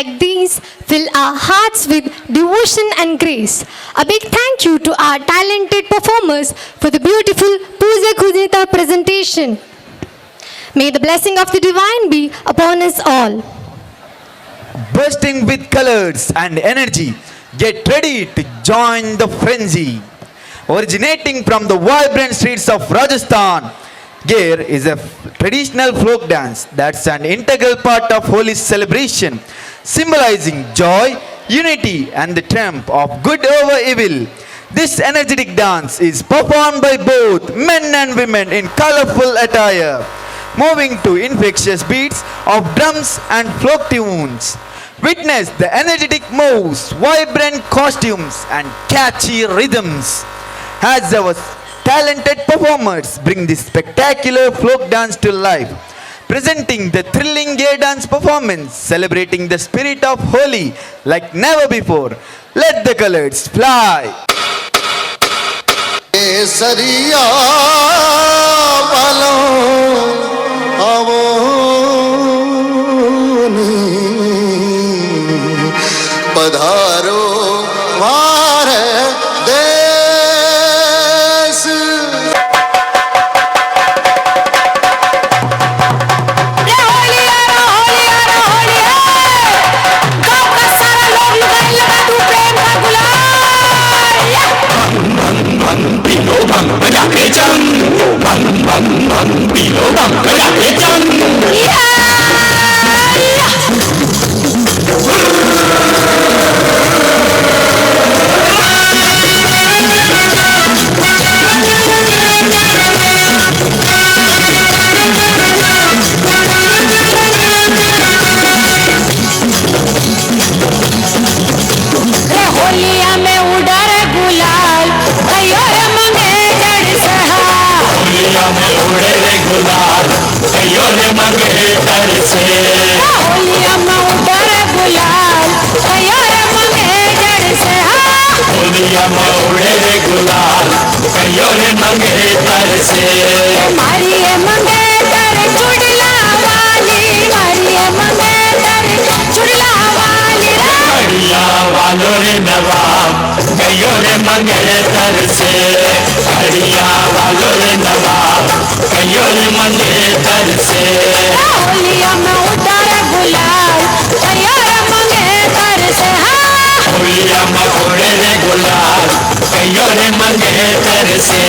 like these fill our hearts with devotion and grace. A big thank you to our talented performers for the beautiful Puja Kunitha presentation. May the blessing of the divine be upon us all. Bursting with colors and energy, get ready to join the frenzy. Originating from the vibrant streets of Rajasthan, Gair is a traditional folk dance that's an integral part of Holi celebration, symbolizing joy, unity, and the triumph of good over evil. This energetic dance is performed by both men and women in colorful attire, moving to infectious beats of drums and folk tunes. Witness the energetic moves, vibrant costumes, and catchy rhythms as our talented performers bring this spectacular folk dance to life, presenting the thrilling Gair dance performance, celebrating the spirit of Holi like never before. Let the colors fly. केसरिया वालों आवो नी, पधारो म्हारे देश। होली आ रहा, होली आ रहा, होली है। गांव का सारा लोग लुगाई लगा तू प्रेम का गुलाल या। या, या। रे होलिया में उड़ा रे गुलाल, अयो रे मंगे जड़ सहा। होलिया में उड़े रे गुलाल, कयो रे मंगेतर से। होलिया में उड़ा रे गुलाल, अयो रे मंगे जड़ सहा। होलिया में उड़े रे गुलाल, कयो रे मंगेतर से। मारी है मंगेतर चुड़ला वाली, मारी है मंगेतर चुड़ला वाली रे। हरिया वालो रे नवाब, कयो रे मंगेतर से। हरिया वालो रे नवाब, कयो रे मंगेतर से। होलिया में उड़ा रे गुलाल, अयो रे मंगेतर से हाँ। होलिया में उड़े रे गुलाल, कयो रे मंगेतर से।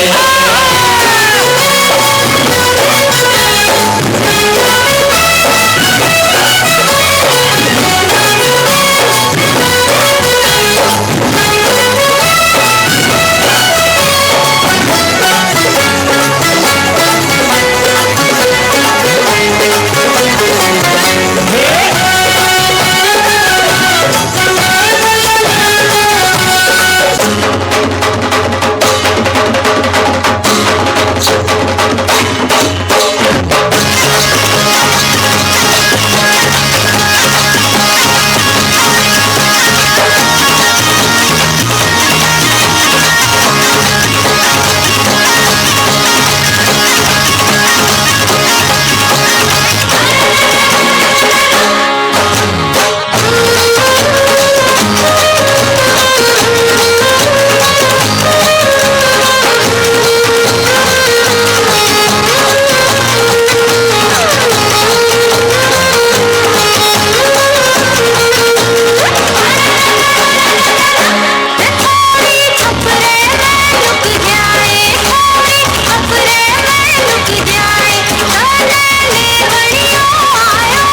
थोड़ी छपरे में लुक जाए, थोड़ी छपरे में लुक जाए, तने लेवड़ियों आयो।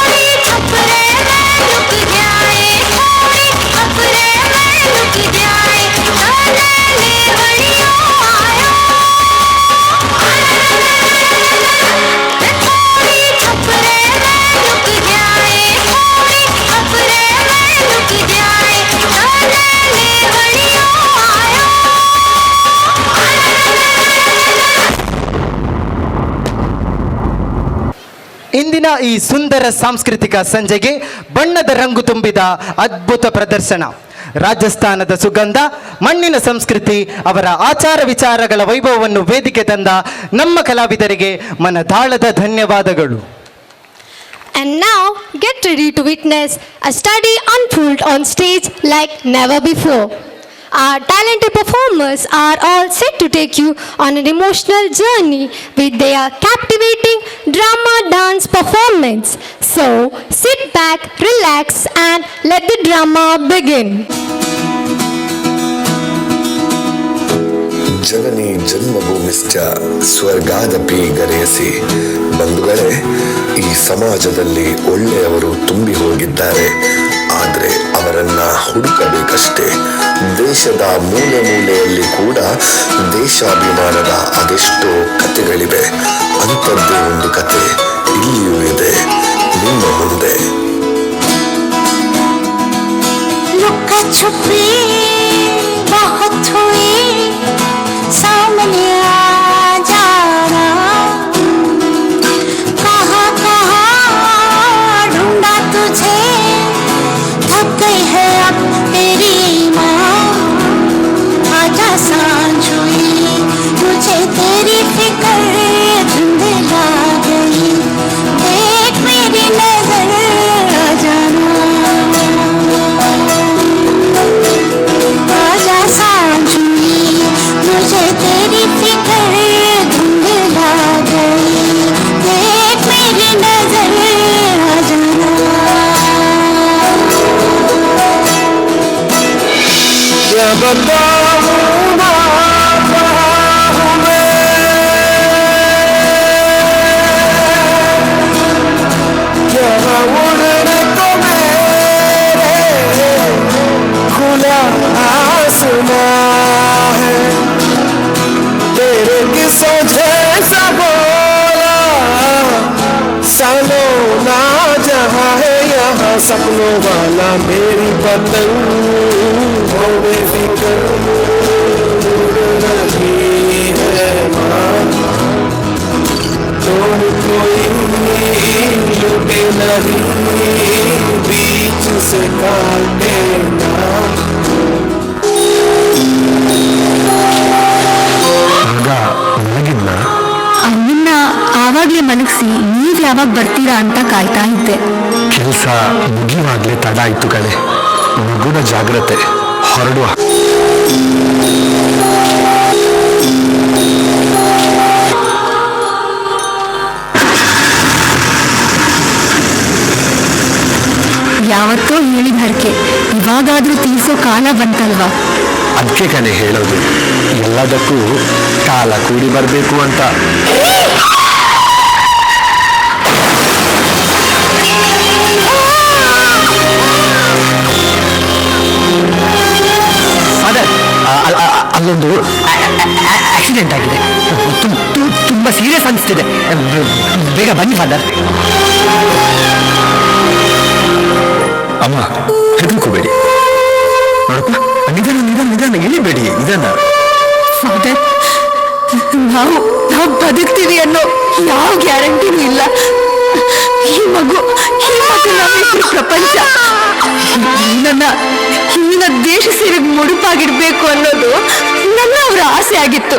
थोड़ी छपरे में लुक जाए, थोड़ी छपरे में लुक जाए, तने लेवड़ियों आयो। थोड़ी छपरे में लुक जाए, थोड़ी छपरे में लुक जाए, तने लेवड़ियों आयो। ಇಂದಿನ ಈ ಸುಂದರ ಸಾಂಸ್ಕೃತಿಕ ಸಂಜೆಗೆ ಬಣ್ಣದ ರಂಗು ತುಂಬಿದ ಅದ್ಭುತ ಪ್ರದರ್ಶನ. ರಾಜಸ್ಥಾನದ ಸುಗಂಧ, ಮಣ್ಣಿನ ಸಂಸ್ಕೃತಿ, ಅವರ ಆಚಾರ ವಿಚಾರಗಳ ವೈಭವವನ್ನು ವೇದಿಕೆ ತಂದ ನಮ್ಮ ಕಲಾವಿದರಿಗೆ ಮನದಾಳದ ಧನ್ಯವಾದಗಳು. And now, get ready to witness a study unfold on stage like never before. Our talented performers are all set to take you on an emotional journey with their captivating drama dance performance. So, sit back, relax, and let the drama begin. Janani ಜನ್ಮಭೂಮಿಶ್ಚ ಸ್ವರ್ಗಾದಪಿ ಗರೆಯಸಿ. ಬಂಧುಗಳೇ, ಈ ಸಮಾಜದಲ್ಲಿ ಒಳ್ಳೆಯವರು ತುಂಬಿ ಹೋಗಿದ್ದಾರೆ. ಆದರೆ ಅವರನ್ನ ಹುಡುಕಬೇಕಷ್ಟೇ. ದೇಶದ ಮೂಲೆ ಮೂಲೆಯಲ್ಲಿ ಕೂಡ ದೇಶಾಭಿಮಾನದ ಅದೆಷ್ಟೋ ಕತೆಗಳಿವೆ. ಅಂಥದ್ದೇ ಒಂದು ಕತೆ ಇಲ್ಲಿಯೂ ಇದೆ ನಿಮ್ಮ ಮುಂದೆ. लुका छुपी बहुत हुई, सामने आ जाना। कहाँ कहाँ ढूंढा तुझे, थक गई है अब तेरी माँ। आजा, सांझ हुई, मुझे तेरी फिक्र धुंधला गई। देख मेरी नजर, आ जाना। आजा, सांझ हुई, मुझे तेरी फिक्र धुंधला गई। देख मेरी नजर, आ जाना। क्या बताऊं माँ, कहाँ मैं, क्या उड़ने को मेरे खुला आसमां है। तेरे किस्सों जैसा बोला सलोना जहाँ है, यहाँ सपनों वाला मेरी पतंग हो बेफिक्र उड़ रही है माँ। तोड़ कोई लुटे नहीं, बीच से काटे ना। ಮಗ ಮಲಗಿದ್ನ? ಅವನ್ನ ಆವಾಗ್ಲೇ ಮಲಗಿಸಿ ನೀವ್ ಯಾವಾಗ ಬರ್ತೀರಾ ಅಂತ ಕಾಯ್ತಾ ಇದ್ದೆ. ಕೆಲಸ ಮುಗಿಯುವಾಗ್ಲೇ ತಡ ಆಯ್ತು ಕಣೆ. ಮಗುನ ಜಾಗ್ರತೆ, ಹೊರಡುವ. ಯಾವತ್ತೋ ಹೇಳಿದ ಹರಕೆ ಇವಾಗಾದ್ರೂ ತೀರ್ಸೋ ಕಾಲ ಬಂತಲ್ವಾ? ಅದಕ್ಕೆ ಕಣೆ ಹೇಳೋದು, ಎಲ್ಲದಕ್ಕೂ ಕಾಲ ಕೂಡಿ ಬರಬೇಕು ಅಂತ. ಫಾದರ್, ಅಲ್ಲೊಂದು ಆಕ್ಸಿಡೆಂಟ್ ಆಗಿದೆ. ತುಂಬಾ ಸೀರಿಯಸ್ ಅನಿಸ್ತಿದೆ. ಬೇಗ ಬನ್ನಿ ಫಾದರ್. ಅಮ್ಮ, ಹೆದರ್ಕೋಬೇಡಿ. ನೋಡಪ್ಪ, ನಿಧಾನ ನಿಧಾನ ನಿಧಾನ, ಇಳಿಬೇಡಿ, ನಿಧಾನ. ಫಾದರ್, ನಾವು ನಾವು ಬದುಕ್ತೀವಿ ಅನ್ನೋ ಯಾವ ಗ್ಯಾರಂಟಿನೂ ಇಲ್ಲ. ಈ ಮಗು ನಮ್ಮಿಬ್ರ ಪ್ರಪಂಚ. ನನ್ನ ಇವನ ದೇಶ ಸೇವೆಗೆ ಮುಡುಪಾಗಿರ್ಬೇಕು ಅನ್ನೋದು ನನ್ನ ಅವರ ಆಸೆ ಆಗಿತ್ತು.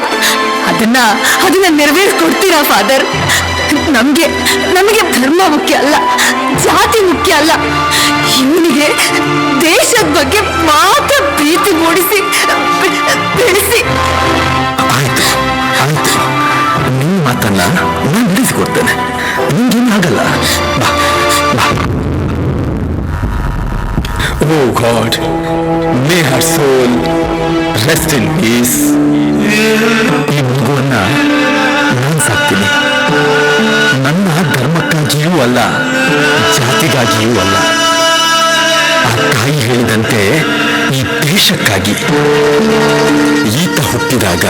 ಅದನ್ನ ಅದನ್ನ ನೆರವೇರಿಸ್ಕೊಡ್ತೀರಾ ಫಾದರ್? ನಮ್ಗೆ ನಮಗೆ ಧರ್ಮ ಮುಖ್ಯ ಅಲ್ಲ, ಜಾತಿ ಮುಖ್ಯ ಅಲ್ಲ. ಇವನಿಗೆ ದೇಶದ ಬಗ್ಗೆ ಮಾತ್ರ ಪ್ರೀತಿ ಮೂಡಿಸಿ ಬೆಳೆಸಿ. ಆಯ್ತು ಆಯ್ತು, ನಿಮ್ಮ ಮಾತನ್ನ ನಾನು ನಡೆಸಿಕೊಡ್ತೇನೆ. ನಿಮ್ಗೇನು ಆಗಲ್ಲ, ಬಾ ಬಾ. Oh God, may her soul rest in peace. ಈ ಮಗುವನ್ನ ನಾನು ಸಾಕ್ತೀನಿ. ನನ್ನ ಧರ್ಮಕ್ಕಾಗಿಯೂ ಅಲ್ಲ, ಜಾತಿಗಾಗಿಯೂ ಅಲ್ಲ, ಆ ತಾಯಿ ಹೇಳಿದಂತೆ ಈ ದೇಶಕ್ಕಾಗಿ. ಈತ ಹುಟ್ಟಿದಾಗ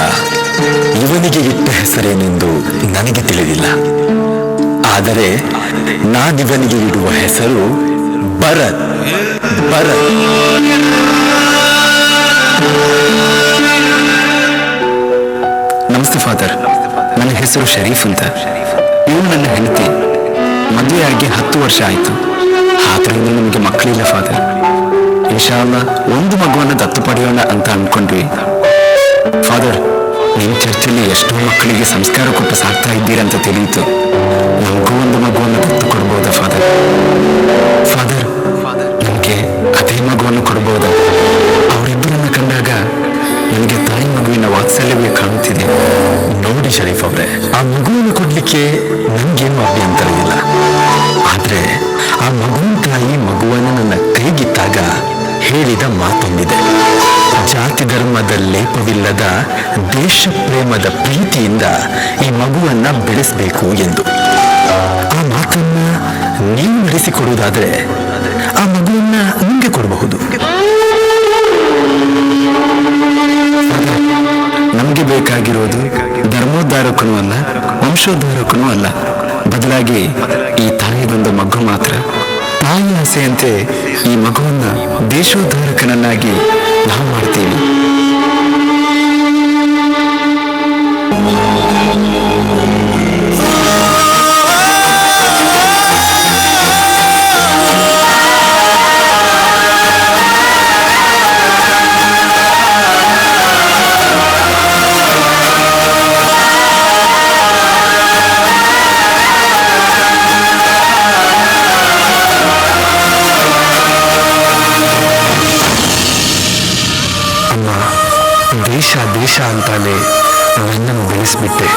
ಇವನಿಗೆ ಇಟ್ಟ ಹೆಸರೇನೆಂದು ನನಗೆ ತಿಳಿದಿಲ್ಲ. ಆದರೆ ನಾನಿವನಿಗೆ ಇಡುವ ಹೆಸರು ಭರತ್, ಭರತ್. ನಮಸ್ತೆ ಫಾದರ್, ನನ್ನ ಹೆಸರು ಶರೀಫ್ ಅಂತ. ಇವಳು ನನ್ನ ಹೆಂಡತಿ. ಮದುವೆಯಾಗಿ 10 ವರ್ಷ ಆಯಿತು. ಆದ್ರೂ ಇನ್ನೂ ನಮಗೆ ಮಕ್ಕಳಿಲ್ಲ ಫಾದರ್. ಇನ್ಶಾಲ್ಲ ಒಂದು ಮಗುವನ್ನು ದತ್ತು ಪಡೆಯೋಣ ಅಂತ ಅಂದ್ಕೊಂಡ್ವಿ ಫಾದರ್. ನಿಮ್ಮ ಚರ್ಚಲ್ಲಿ ಎಷ್ಟೋ ಮಕ್ಕಳಿಗೆ ಸಂಸ್ಕಾರ ಕೊಟ್ಟು ಸಾಕ್ತಾ ಇದ್ದೀರಂತ ತಿಳಿಯಿತು. ನಮಗೂ ಒಂದು ಮಗುವನ್ನು ದತ್ತು ಕೊಡ್ಬೋದಾ ಫಾದರ್? ಫಾದರ್, ನಮಗೆ ಅದೇ ಮಗುವನ್ನು ಕೊಡ್ಬೋದಾ? ಅವರಿಬ್ಬರನ್ನ ಕಂಡಾಗ ನನಗೆ ತಾಯಿ ಮಗುವಿನ ವಾತ್ಸಲ್ಯವೇ ಕಾಣುತ್ತಿದೆ. ನೋಡಿ ಶರೀಫ್ ಅವರೇ, ಆ ಮಗುವನ್ನು ಕೊಡ್ಲಿಕ್ಕೆ ನನ್ಗೇನು ಅಭ್ಯಂತರ ಇಲ್ಲ. ಆದ್ರೆ ಆ ಮಗುವಿನ ತಾಯಿ ಮಗುವನ್ನು ನನ್ನ ಕೈಗಿತ್ತಾಗ ಹೇಳಿದ ಮಾತೊಂದಿದೆ. ಜಾತಿ ಧರ್ಮದ ಲೇಪವಿಲ್ಲದ ದೇಶ ಪ್ರೇಮದ ಪ್ರೀತಿಯಿಂದ ಈ ಮಗುವನ್ನ ಬೆಳೆಸಬೇಕು ಎಂದು. ಆ ಮಾತನ್ನ ನೀವು ನಡೆಸಿಕೊಡುವುದಾದ್ರೆ ಆ ಮಗುವನ್ನ ನಿಮಗೆ ಕೊಡಬಹುದು. ನಮಗೆ ಬೇಕಾಗಿರೋದು ಧರ್ಮೋದ್ಧಾರಕನೂ ಅಲ್ಲ, ವಂಶೋದ್ಧಾರಕನೂ ಅಲ್ಲ. ಬದಲಾಗಿ ಈ ತಾಯಿ ಬಂದ ಮಗು ಮಾತ್ರ. ತಾಯಿ ಆಸೆಯಂತೆ ಈ ಮಗುವನ್ನ ದೇಶೋದ್ಧಾರಕನನ್ನಾಗಿ ನಾವು ಮಾಡ್ತೀವಿ. ಅಮ್ಮ, ದೇಶ ದೇಶ ಅಂತಾನೆ ನನ್ನನ್ನು ಬೆಳೆಸ್ಬಿಟ್ಟೆ.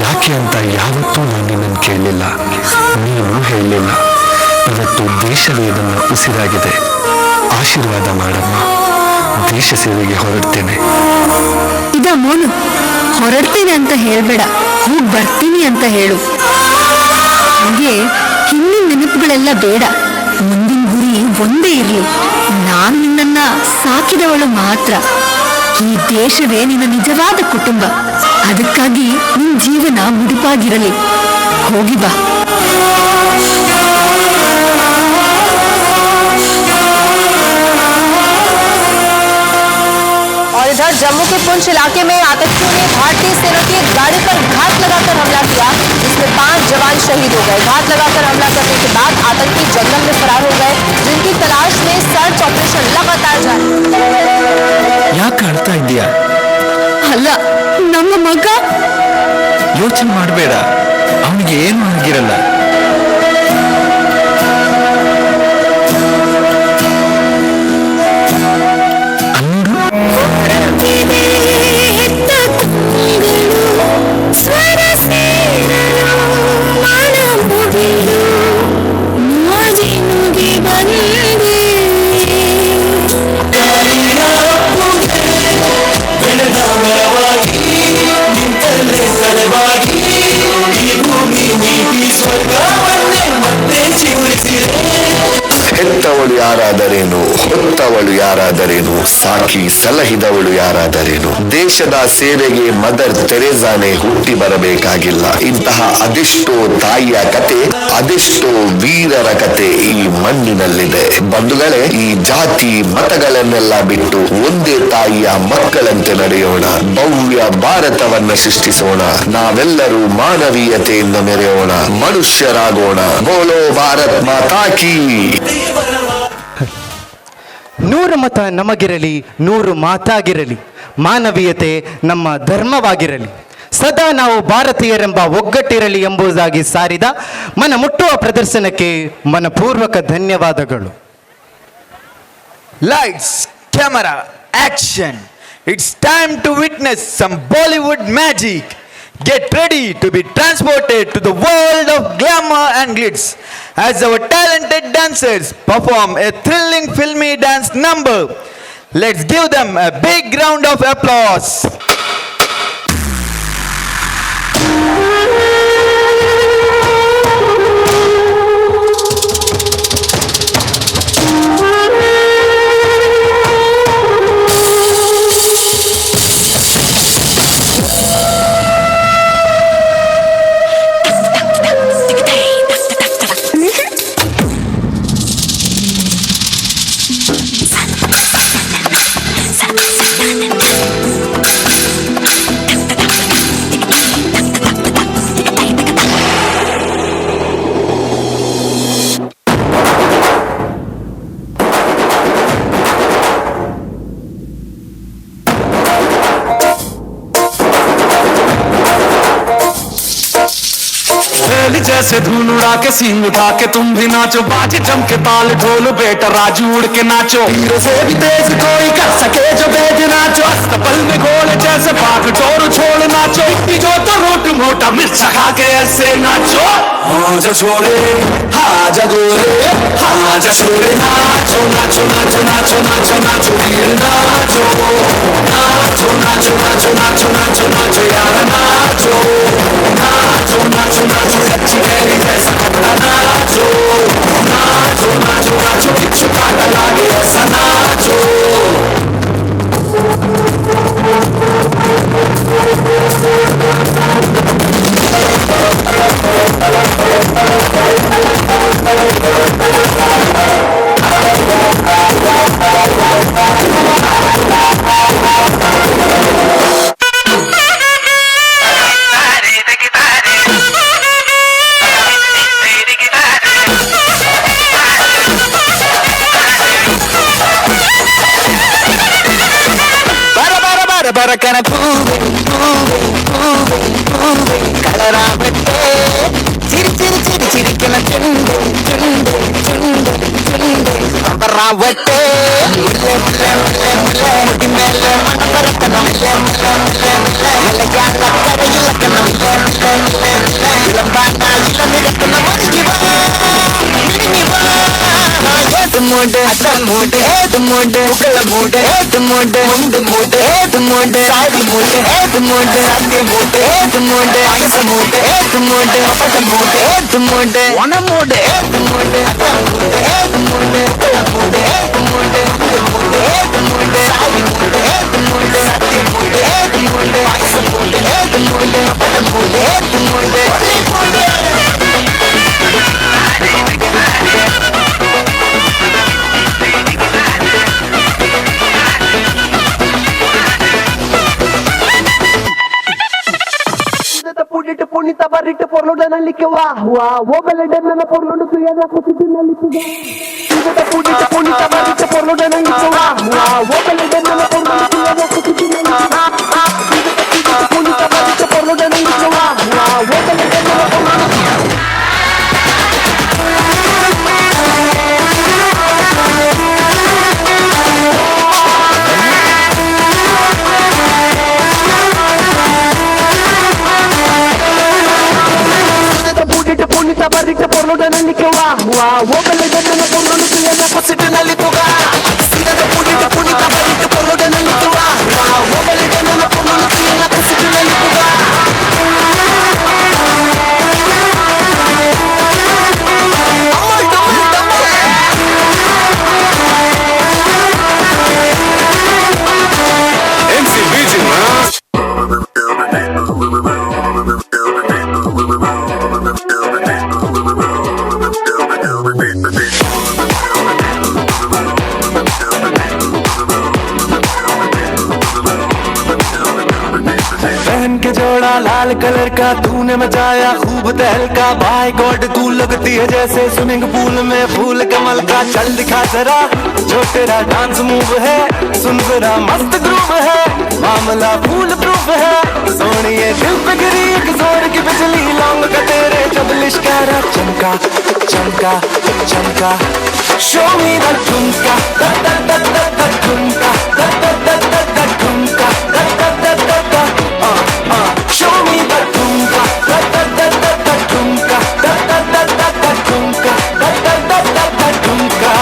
ಯಾಕೆ ಅಂತ ಯಾವತ್ತೂ ನಾನು ನಿನ್ನನ್ನು ಕೇಳಲಿಲ್ಲ, ನೀನು ಹೇಳಲಿಲ್ಲ. ಇವತ್ತು ದೇಶವೇ ನನ್ನ ಉಸಿರಾಗಿದೆ. ಆಶೀರ್ವಾದ ಮಾಡಮ್ಮ, ದೇಶ ಸೇವೆಗೆ ಹೊರಡ್ತೇನೆ. ಇದ ಮೋನು, ಹೊರಡ್ತೇನೆ ಅಂತ ಹೇಳ್ಬೇಡ, ಹೋಗಿ ಬರ್ತೀನಿ ಅಂತ ಹೇಳು. ಹಾಗೆ ಹಿಂದಿನ ನೆನಪುಗಳೆಲ್ಲ ಬೇಡ, ಮುಂದಿನ ಗುರಿ ಒಂದೇ ಇರಲಿ. ನಾನು ನಿನ್ನನ್ನ ಸಾಕಿದವಳು ಮಾತ್ರ. ಈ ದೇಶವೇ ನಿನ್ನ ನಿಜವಾದ ಕುಟುಂಬ. ಅದಕ್ಕಾಗಿ ನಿನ್ ಜೀವನ ಮುಡಿಪಾಗಿರಲಿ. ಹೋಗಿ ಬಾ. और इधर जम्मू के पुंछ इलाके में आतंकियों ने भारतीय सेना की एक गाड़ी पर घात लगाकर हमला किया, जिसमें 5 जवान शहीद हो गए। घात लगाकर हमला करने के बाद आतंकी जंगल में फरार हो गए, जिनकी तलाश में सर्च ऑपरेशन लगातार जारी। ಯಾಕೆ ಅಳ್ತಾ ಇದ್ದೀಯಾ? ಅಲ್ಲ, ನಮ್ಮ ಮಗ. ಯೋಚನೆ ಮಾಡಬೇಡ, ಅವನಿಗೆ ಏನು ಆಗಿರಲ್ಲ. ಹೆತ್ತವಳು ಯಾರಾದರೇನು, ಹೊತ್ತವಳು ಯಾರಾದರೇನು, ಸಾಕಿ ಸಲಹಿದವಳು ಯಾರಾದರೇನು, ದೇಶದ ಸೇವೆಗೆ ಮದರ್ ತೆರೇಸಾನೇ ಹುಟ್ಟಿ ಬರಬೇಕಾಗಿಲ್ಲ. ಇಂತಹ ಅದೆಷ್ಟೋ ತಾಯಿಯ ಕತೆ, ಅದೆಷ್ಟೋ ವೀರರ ಕತೆ ಈ ಮಣ್ಣಿನಲ್ಲಿದೆ. ಬಂಧುಗಳೇ, ಈ ಜಾತಿ ಮತಗಳನ್ನೆಲ್ಲ ಬಿಟ್ಟು ಒಂದೇ ತಾಯಿಯ ಮಕ್ಕಳಂತೆ ನಡೆಯೋಣ. ಭವ್ಯ ಭಾರತವನ್ನ ಸೃಷ್ಟಿಸೋಣ. ನಾವೆಲ್ಲರೂ ಮಾನವೀಯತೆಯಿಂದ ಮೆರೆಯೋಣ, ಮನುಷ್ಯರಾಗೋಣ. ಬೋಲೋ ಭಾರತ್ ಮಾತಾ ಕೀ. 100 ಮತ ನಮಗಿರಲಿ, 100 ಮಾತಾಗಿರಲಿ, ಮಾನವೀಯತೆ ನಮ್ಮ ಧರ್ಮವಾಗಿರಲಿ, ಸದಾ ನಾವು ಭಾರತೀಯರೆಂಬ ಒಗ್ಗಟ್ಟಿರಲಿ ಎಂಬುದಾಗಿ ಸಾರಿದ ಮನ ಮುಟ್ಟುವ ಪ್ರದರ್ಶನಕ್ಕೆ ಮನಪೂರ್ವಕ ಧನ್ಯವಾದಗಳು. Lights, camera, action. It's time to witness some Bollywood magic. Get ready to be transported to the world of glamour and glitz as our talented dancers perform a thrilling filmy dance number. Let's give them a big round of applause. जैसे धूल उड़ा के सींग उठा के तुम भी नाचो, बाजे जम के ताल ढोल बेटा राजू उड़ के नाचो, तीरों से भी तेज कोई कर सके जो बेज नाचो, अस्तबल में घोड़े जैसे भाग डोर छोड़ नाचो, इतनी जो तो रोट मोटा मिर्चा खा के ऐसे नाचो। हाँ जा छोड़े, हाँ जा गोरे, हाँ जा छोड़े, नाचो नाचो नाचो नाचो नाचो नाचो वीर नाचो, नाचो नाचो नाचो नाचो नाचो नाचो यार नाचो, नाचो नाचो नाचो कच्ची कैरी जैसा खट्टा नाचो, नाचो नाचो नाचो बिच्छू काटा लागे ऐसा नाचो। ಬರಕನ ಪೂವೆ ಪೂವೆ ಪೂವೆ ಪೂವೆ ಕಲರಾವಟ್ಟೆ ಚಿರಿ ಚಿರಿ ಚಿರಿ ಚಿರಿಕನ ಚುಂಡೆ ಚುಂಡೆ ಚುಂಡೆ ಚುಂಡೆ ಬರಾವಟ್ಟೆ ಮುಲ್ಲೆ ಮುಲ್ಲೆ ಮುಲ್ಲೆ ಮುಲ್ಲೆ ಮುಡಿ ಮೇಲೆ ಮನ ಬರಕನ ಮುಲ್ಲೆ ಮುಲ್ಲೆ ಮುಲ್ಲೆ ಮುಲ್ಲೆ ಮಲಯಾಳ ಕರೆಯಿಲಕನ ಮುಲ್ಲೆ ಮುಲ್ಲೆ ಮುಲ್ಲೆ ಮುಲ್ಲೆ ಇಳಂಬಾನ ಇಳಮಿರಕನ ಮುರುಗಿ ಬಾ மிடுங்கி வா. ஏது மூடு அத்த மூடு ஏது மூடு உக்கள மூடு ஏது மூடு முண்டு மூடு ஏது மூடு சாதி மூடு ஏது மூடு சத்தி மூடு ஏது மூடு அகச மூடு ஏது மூடு அப்பட்ட மூடு ஏது மூடு ஒன மூடு ஏது மூடு அத்த மூடு ஏது மூடு உக்கள மூடு ஏது மூடு முண்டு மூடு ஏது மூடு சாதி மூடு ஏது மூடு சத்தி மூடு ஏது மூடு அகச மூடு ஏது மூடு அப்பட்ட மூடு ஏது மூடு ஒரே மூடு. ಪುಣಿತ ಬರಿಟ್ಟು ಪೊರ್ಲುಡನಲ್ಲಿಕ್ಕೆ ವಾ ವಾ ಓ ಬೆಲೆಡೆನ್ನ ಪೊರ್ಲುಡು ತುಯದ ಕುಸಿದಿನಲ್ಲಿಪ್ಪುಗ ಪುಣಿತ ಪುಣಿತ ಬರಿಟ್ಟು ಪೊರ್ಲುಡನಲ್ಲಿಕ್ಕೆ ವಾ ವಾ ಓ ಬೆಲೆಡೆನ್ನ ಪೊರ್ಲುಡು ತುಯದ ಕುಸಿದಿನಲ್ಲಿಪ್ಪುಗ ಪುಣಿತ ಬರಿಟ್ಟು ಪೊರ್ಲುಡನಲ್ಲಿಕ್ಕೆ ವಾ ವಾ ಓ ಬೆಲೆಡೆನ್ನ ಪೊರ್ಲುಡು. ಬರಿಟ್ಟು ಪೊರ್ಲುಡನಲ್ಲಿಕ್ಕೆ ವಾ ವಾ ಓ ಬೆಲೆಡೆನ್ನ ಪೊರ್ಲುಡು ತುಯದ ಕುಸಿದಿನಲ್ಲಿಪ್ಪುಗ ಸಿಗದ ಪುಣಿತ ಪುಣಿತ ಬರಿಟ್ಟು ಪೊರ್ಲುಡನಲ್ಲಿಕ್ಕೆ ವಾ ವಾ ಓ ಬೆಲೆಡೆನ್ನ ಪೊರ್ಲುಡು ತುಯದ ಕುಸಿದಿನಲ್ಲಿಪ್ಪುಗ. पहन के जोड़ा लाल कलर का तूने मचाया खूब तहलका, बाय गॉड तू लगती है जैसे स्विमिंग पूल में फूल कमल का। चल दिखा जरा जो तेरा डांस मूव है, सुन जरा मस्त ग्रूव है, मामला फूल प्रूफ है। सोनिए दिल पे गिरी एक जोर की बिजली, लौंग का तेरे जब लिश्कारा चमका चमका चमका। Show me the thumka da da da da da thumka da da da da da thumka da da da da da. Show me the thumka da da da da da thumka da da da da da thumka da da da da da thumka.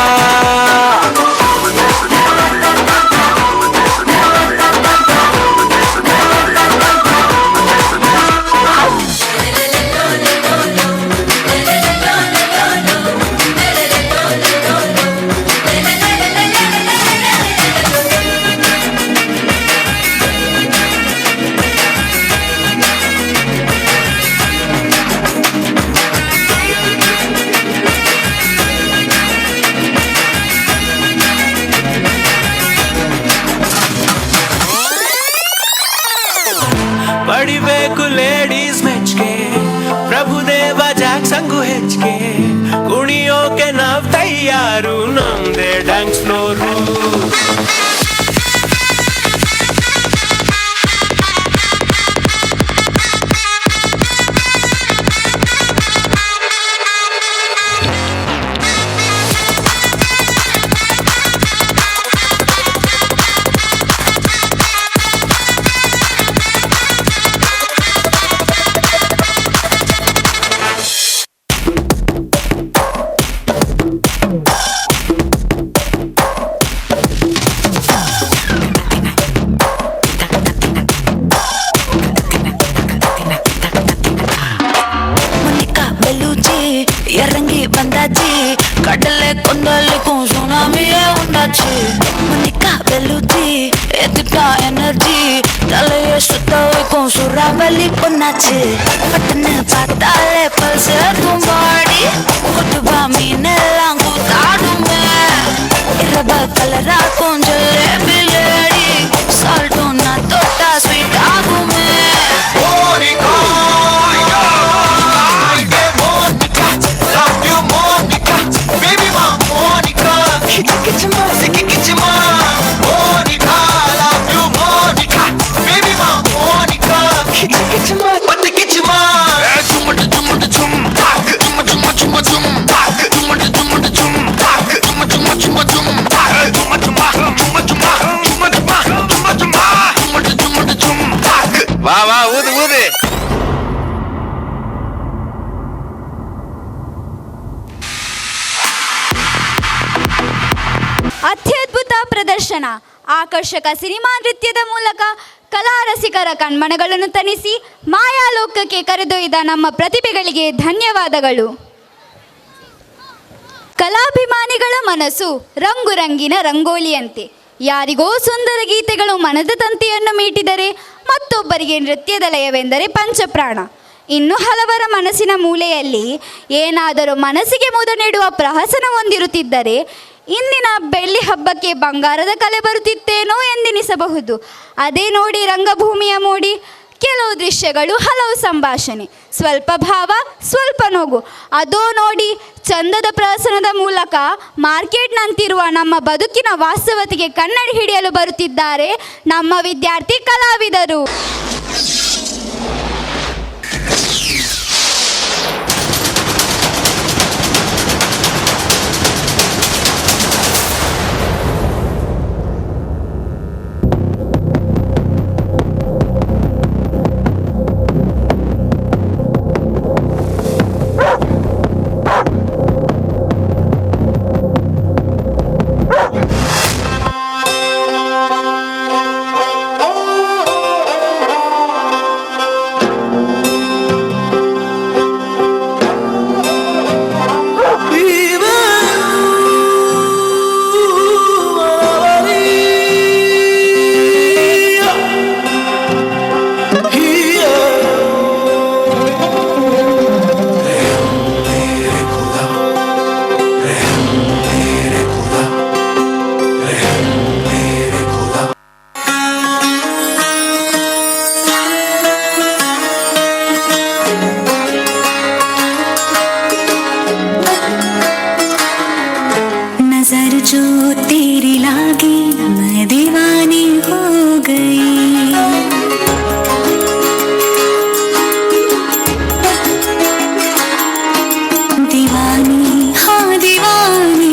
ಪಡಿಬೇಕು ladies ಮೆಚ್ಗೆ, Prabhudeva ಜಾಕ್ಸಂಗು ಹೆಚ್ಚಿಗೆ, ಕುಣಿಯೋಕೆ ನಾವ್ ತಯ್ಯಾರು, ನಮ್ದೇ dance floor. பொண்ணாச்சு Monica பெலுச்சி எதுக்கா energy தலைய சுத்த வைக்கும் சுறாவலி பொண்ணாச்சு பட்டுன்னு பார்த்தாலே பல்ஸ் இருக்கும் பாடி கொட்டுவா மீனெல்லாம் கூத்தாடுமே இரவ கலராக்கும் ஜலேபி லேடி சால்ட்டும் நான் தொட்டா ஸ்வீட் ஆகுமே. Monica, yeah, Monica, love you Monica, baby ma Monica, kichi kichi ma, siki kichi ma. Monica, love you Monica, baby ma Monica, kichi kichi ma, patti kichi ma. Chum chum chum, tak, chum chum chum chum, tak, chum chum chum, tak, chum chum chum chum, tak, chum chum chum chum chum chum chum chum chum chum, tak. வா வா ஊது ஊது. ಅತ್ಯದ್ಭುತ ಪ್ರದರ್ಶನ, ಆಕರ್ಷಕ cinema ನೃತ್ಯದ ಮೂಲಕ ಕಲಾ ರಸಿಕರ ಕಣ್ಮನಗಳನ್ನು ತಣಿಸಿ ಮಾಯಾಲೋಕಕ್ಕೆ ಕರೆದೊಯ್ದ ನಮ್ಮ ಪ್ರತಿಭೆಗಳಿಗೆ ಧನ್ಯವಾದಗಳು. ಕಲಾಭಿಮಾನಿಗಳ ಮನಸ್ಸು ರಂಗು ರಂಗಿನ ರಂಗೋಲಿಯಂತೆ. ಯಾರಿಗೋ ಸುಂದರ ಗೀತೆಗಳು ಮನದ ತಂತಿಯನ್ನು ಮೀಟಿದರೆ ಮತ್ತೊಬ್ಬರಿಗೆ ನೃತ್ಯದ ಲಯವೆಂದರೆ ಪಂಚಪ್ರಾಣ. ಇನ್ನು ಹಲವರ ಮನಸ್ಸಿನ ಮೂಲೆಯಲ್ಲಿ ಏನಾದರೂ ಮನಸ್ಸಿಗೆ ಮುದ ನೀಡುವ ಪ್ರಹಸನ ಹೊಂದಿರುತ್ತಿದ್ದರೆ ಇಂದಿನ ಬೆಳ್ಳಿ ಹಬ್ಬಕ್ಕೆ ಬಂಗಾರದ ಕಲೆ ಬರುತ್ತಿತ್ತೇನೋ ಎಂದೆನಿಸಬಹುದು. ಅದೇ ನೋಡಿ ರಂಗಭೂಮಿಯ ಮೋಡಿ, ಕೆಲವು ದೃಶ್ಯಗಳು, ಹಲವು ಸಂಭಾಷಣೆ, ಸ್ವಲ್ಪ ಭಾವ, ಸ್ವಲ್ಪ ನೋವು. ಅದೋ ನೋಡಿ ಚಂದದ ಪ್ರಹಸನದ ಮೂಲಕ ಮಾರ್ಕೆಟ್ನಂತಿರುವ ನಮ್ಮ ಬದುಕಿನ ವಾಸ್ತವತೆಗೆ ಕನ್ನಡಿ ಹಿಡಿಯಲು ಬರುತ್ತಿದ್ದಾರೆ ನಮ್ಮ ವಿದ್ಯಾರ್ಥಿ ಕಲಾವಿದರು. नजर जो तेरी लागी मैं दीवानी हो गई। दीवानी हाँ दीवानी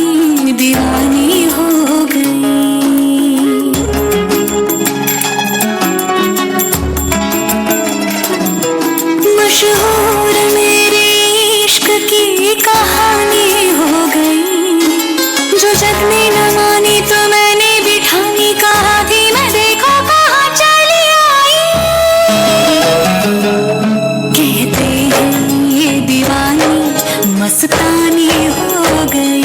दीवानी हो गई। मशहूर मेरे इश्क की कहानी हो गई। जो जग में न मानी तो मैंने भी ठानी, कहा थी मैं देखो कहाँ चली आई। कहते हैं ये दीवानी मस्तानी हो गई।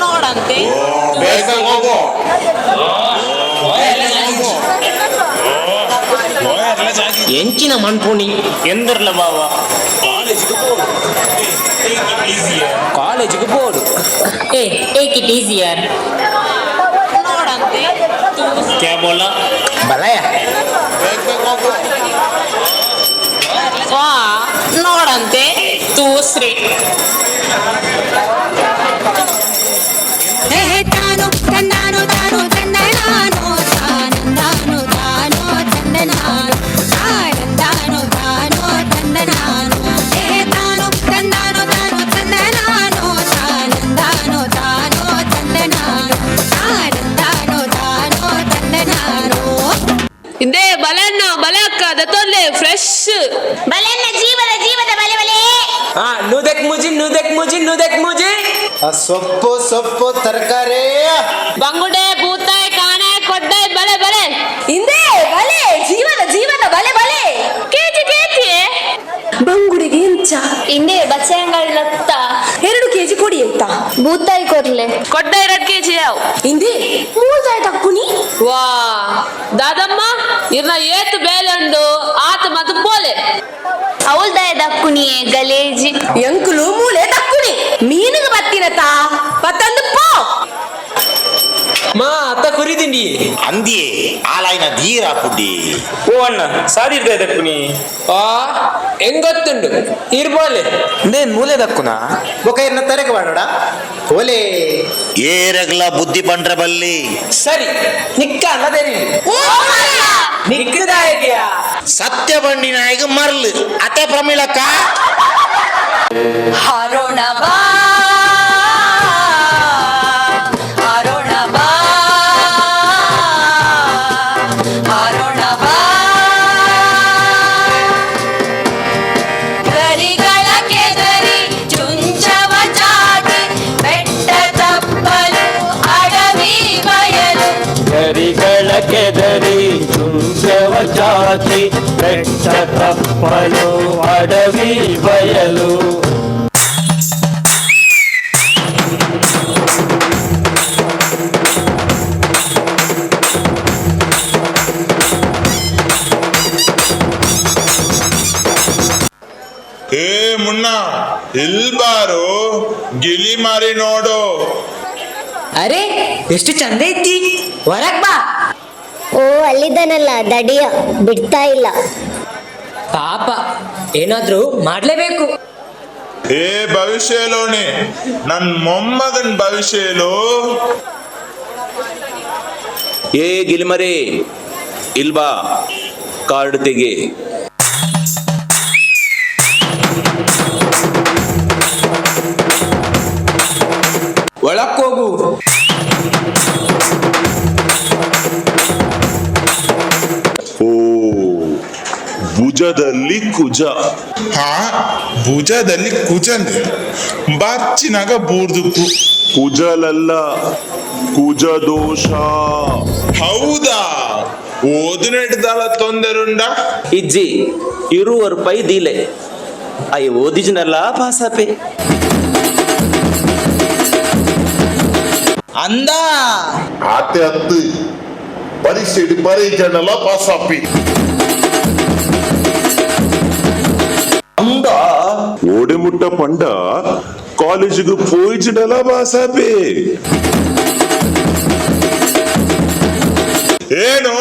ನೋಡಂತೆ. ಎಂಚಿನ ಮನ್ಪುಣಿ ಎಂದರ್ಲ ಬಾವ ಕಾಲೇಜಿಗೆ ಬೋಡು ಕಾಲೇಜಿಗೆ ಬೋಡು. ಏ ಟೇಕ್ it easy ಯಾರ್. ನೋಡಂತೆ. ಕ್ಯಾ ಬೋಲ ಬಲಯ. ವಾ ನೋಡಂತೆ ದೂಸ್ರಿ. ತಾನು ತನ್ನಾನು ತಾನು ತನ್ನನಾನು ತಾನಂದಾನು ತಾನೋ ತಂದನಾನು ತಾನಂದಾನು ತಾನೋ ತಂದನಾನು ಏ ತಾನು ತನ್ನಾನು ತಾನು ತನ್ನನಾನು ತಾನಂದಾನು ತಾನೋ ತಂದನಾನು ತಾನಂದಾನು ತಾನೋ ತಂದನಾನು. ಇಂದೇ ಬಲಣ್ಣ ಬಲಕ್ಕ ದತ್ತೊಲ್ಲೆ ಫ್ರೆಶ್. ಬಲಣ್ಣ. ನೂದಕ್ ಮುಜಿ ನೂದಕ್ ಮುಜಿ ನೂದಕ್ ಮುಜಿ. ಸೊಪ್ಪು ಸೊಪ್ಪು ತರಕಾರಿ. ಬಂಗುಡೆ ಬೂತಾಯಿ ಕಾಣೆ ಕೊಡ್ಡಾಯ್ ಬಲೆ ಬಲೆ. ಹಿಂದೆ ಬಲೆ ಜೀವನ ಜೀವನ ಬಲೆ ಬಲೆ. ಕೆಜಿ ಕೆಜಿ ಬಂಗುಡೆಗೆ ಎಂಚ? ಹಿಂದೆ ಬಚ್ಚೆ ಅಂಗಡಿ ಲತ್ತ. 2 ಕೆಜಿ ಕೊಡಿ ಅಂತ. ಬೂತಾಯಿ ಕೊರ್ಲೆ. ಕೊಡ್ಡಾಯ್ 2 ಕೆಜಿ ಯಾವ. ಹಿಂದೆ ಮೂಲ್ದಾಯ್ ತಕ್ಕುನಿ. ವಾ ದಾದಮ್ಮ ಇರ್ನ ಏತು ಬೇಲೆ ಉಂಡು ಆತ ಮತ್ತು ಪೋಲೆ. ಅವಲ್ದಾಯ ದಕ್ಕುನಿಯೇ ಗಲೇಜಿ. ಎಂಕುಲು ಮೂಲೆ ದಕ್ಕುನಿ ಮೀನುಗ ಬತ್ತಿನತಾ ಪತ್ತಂದು ಪೋ. ಮಾ ಅತ್ತ ಕುರಿದಿಂಡಿ ಅಂದಿಯೇ ಆಲಾಯಿನ ಧೀರ ಪುಡ್ಡಿ. ಓ ಅಣ್ಣ ಸಾದಿರ್ದೆ ದಕ್ಕುನಿ. ಆ ಹೆಂಗೊತ್ತುಂಡು ಇರ್ಬೋಲೆ. ನೇನ್ ಮೂಲೆ ದಕ್ಕುನಾ ಬೊಕ ಇರ್ನ ತರಕ ಮಾಡೋಡ ಓಲೆ. ಏರಗ್ಲ ಬುದ್ಧಿ ಪಂಡ್ರ ಬಲ್ಲಿ. ಸರಿ ನಿಕ್ಕ ಅಲ್ಲದೇರಿ ನಿಕ್ಕದಾಯಕಿಯ. ಸತ್ಯ ಬಂಡಿ ನಾಯಿಗೆ ಮರ್ಲು ಅತೆ ಪ್ರಮಿಳಕ್ಕ. ಹಾರೋಣ ಬಾ ಹಾರೋಣ ಬಾ ಹಾರೋಣ ಬಾ. ಗರಿಗಳ ಕೆದರಿ ಚುಂಚವ ಚಾಟಿ ಬೆಟ್ಟ ತಪ್ಪಲು ಅಡವಿ ಬಯಲು. ಗರಿಗಳ ಕೆದರಿ ಚುಂಚವ ಚಾಚಿ ಬೆಟ್ಟ ತಪ್ಪಲು ಅಡವಿ ಬಯಲು. ಏ ಮುನ್ನ ಇಲ್ಬಾರು ಗಿಲಿ ಮಾರಿ ನೋಡು. ಅರೆ ಎಷ್ಟು ಚಂದ ಐತಿ, ಹೊರಗ್ ಬಾ. ಓ ಅಲ್ಲಿದ್ದಾನಲ್ಲ ದಡಿಯ, ಬಿಡ್ತಾ ಇಲ್ಲ. ಪಾಪ ಏನಾದ್ರೂ ಮಾಡ್ಲೇಬೇಕು. ಏ ಭವಿಷ್ಯಲೋಣಿ ನನ್ ಮೊಮ್ಮಗನ್ ಭವಿಷ್ಯಲು. ಏ ಗಿಲಿಮರಿ ಇಲ್ಬಾ ಕಾರ್ಡ್ ತೆಗಿ. ಒಳಕ್ಕೋಗು. ಓ ಭುಜದಲ್ಲಿ ಕುಜ. ಹಾ ಭುಜದಲ್ಲಿ ಕುಜಂದೆ ಬಾರ್ಚಿನಾಗ ಬೂರ್ದುಕ್ಕು. ಕುಜಲಲ್ಲ ಕುಜ ದೋಷ. ಹೌದಾ ಓದಿನೆಡ್ದಲ ತೊಂದರುಂಡ. ಇಜ್ಜಿ ಇರುವ ರೂಪಾಯಿ ದೀಲೆ ಅಯ್ಯ ಓದಿಜ್ನಲ್ಲ ಪಾಸಾಪೆ. ಅಂದ ಆತೆ ಹತ್ತು ಪರೀಕ್ಷೆ ಬರೀಜನಲ್ಲ ಪಾಸಾಪಿ. ಅಂದ ಓಡೆ ಮುಟ್ಟ ಪಂಡ ಕಾಲೇಜಿಗೆ ಪೋಯಿಜಿನಲ್ಲ ಪಾಸಾಪಿ. ಏನು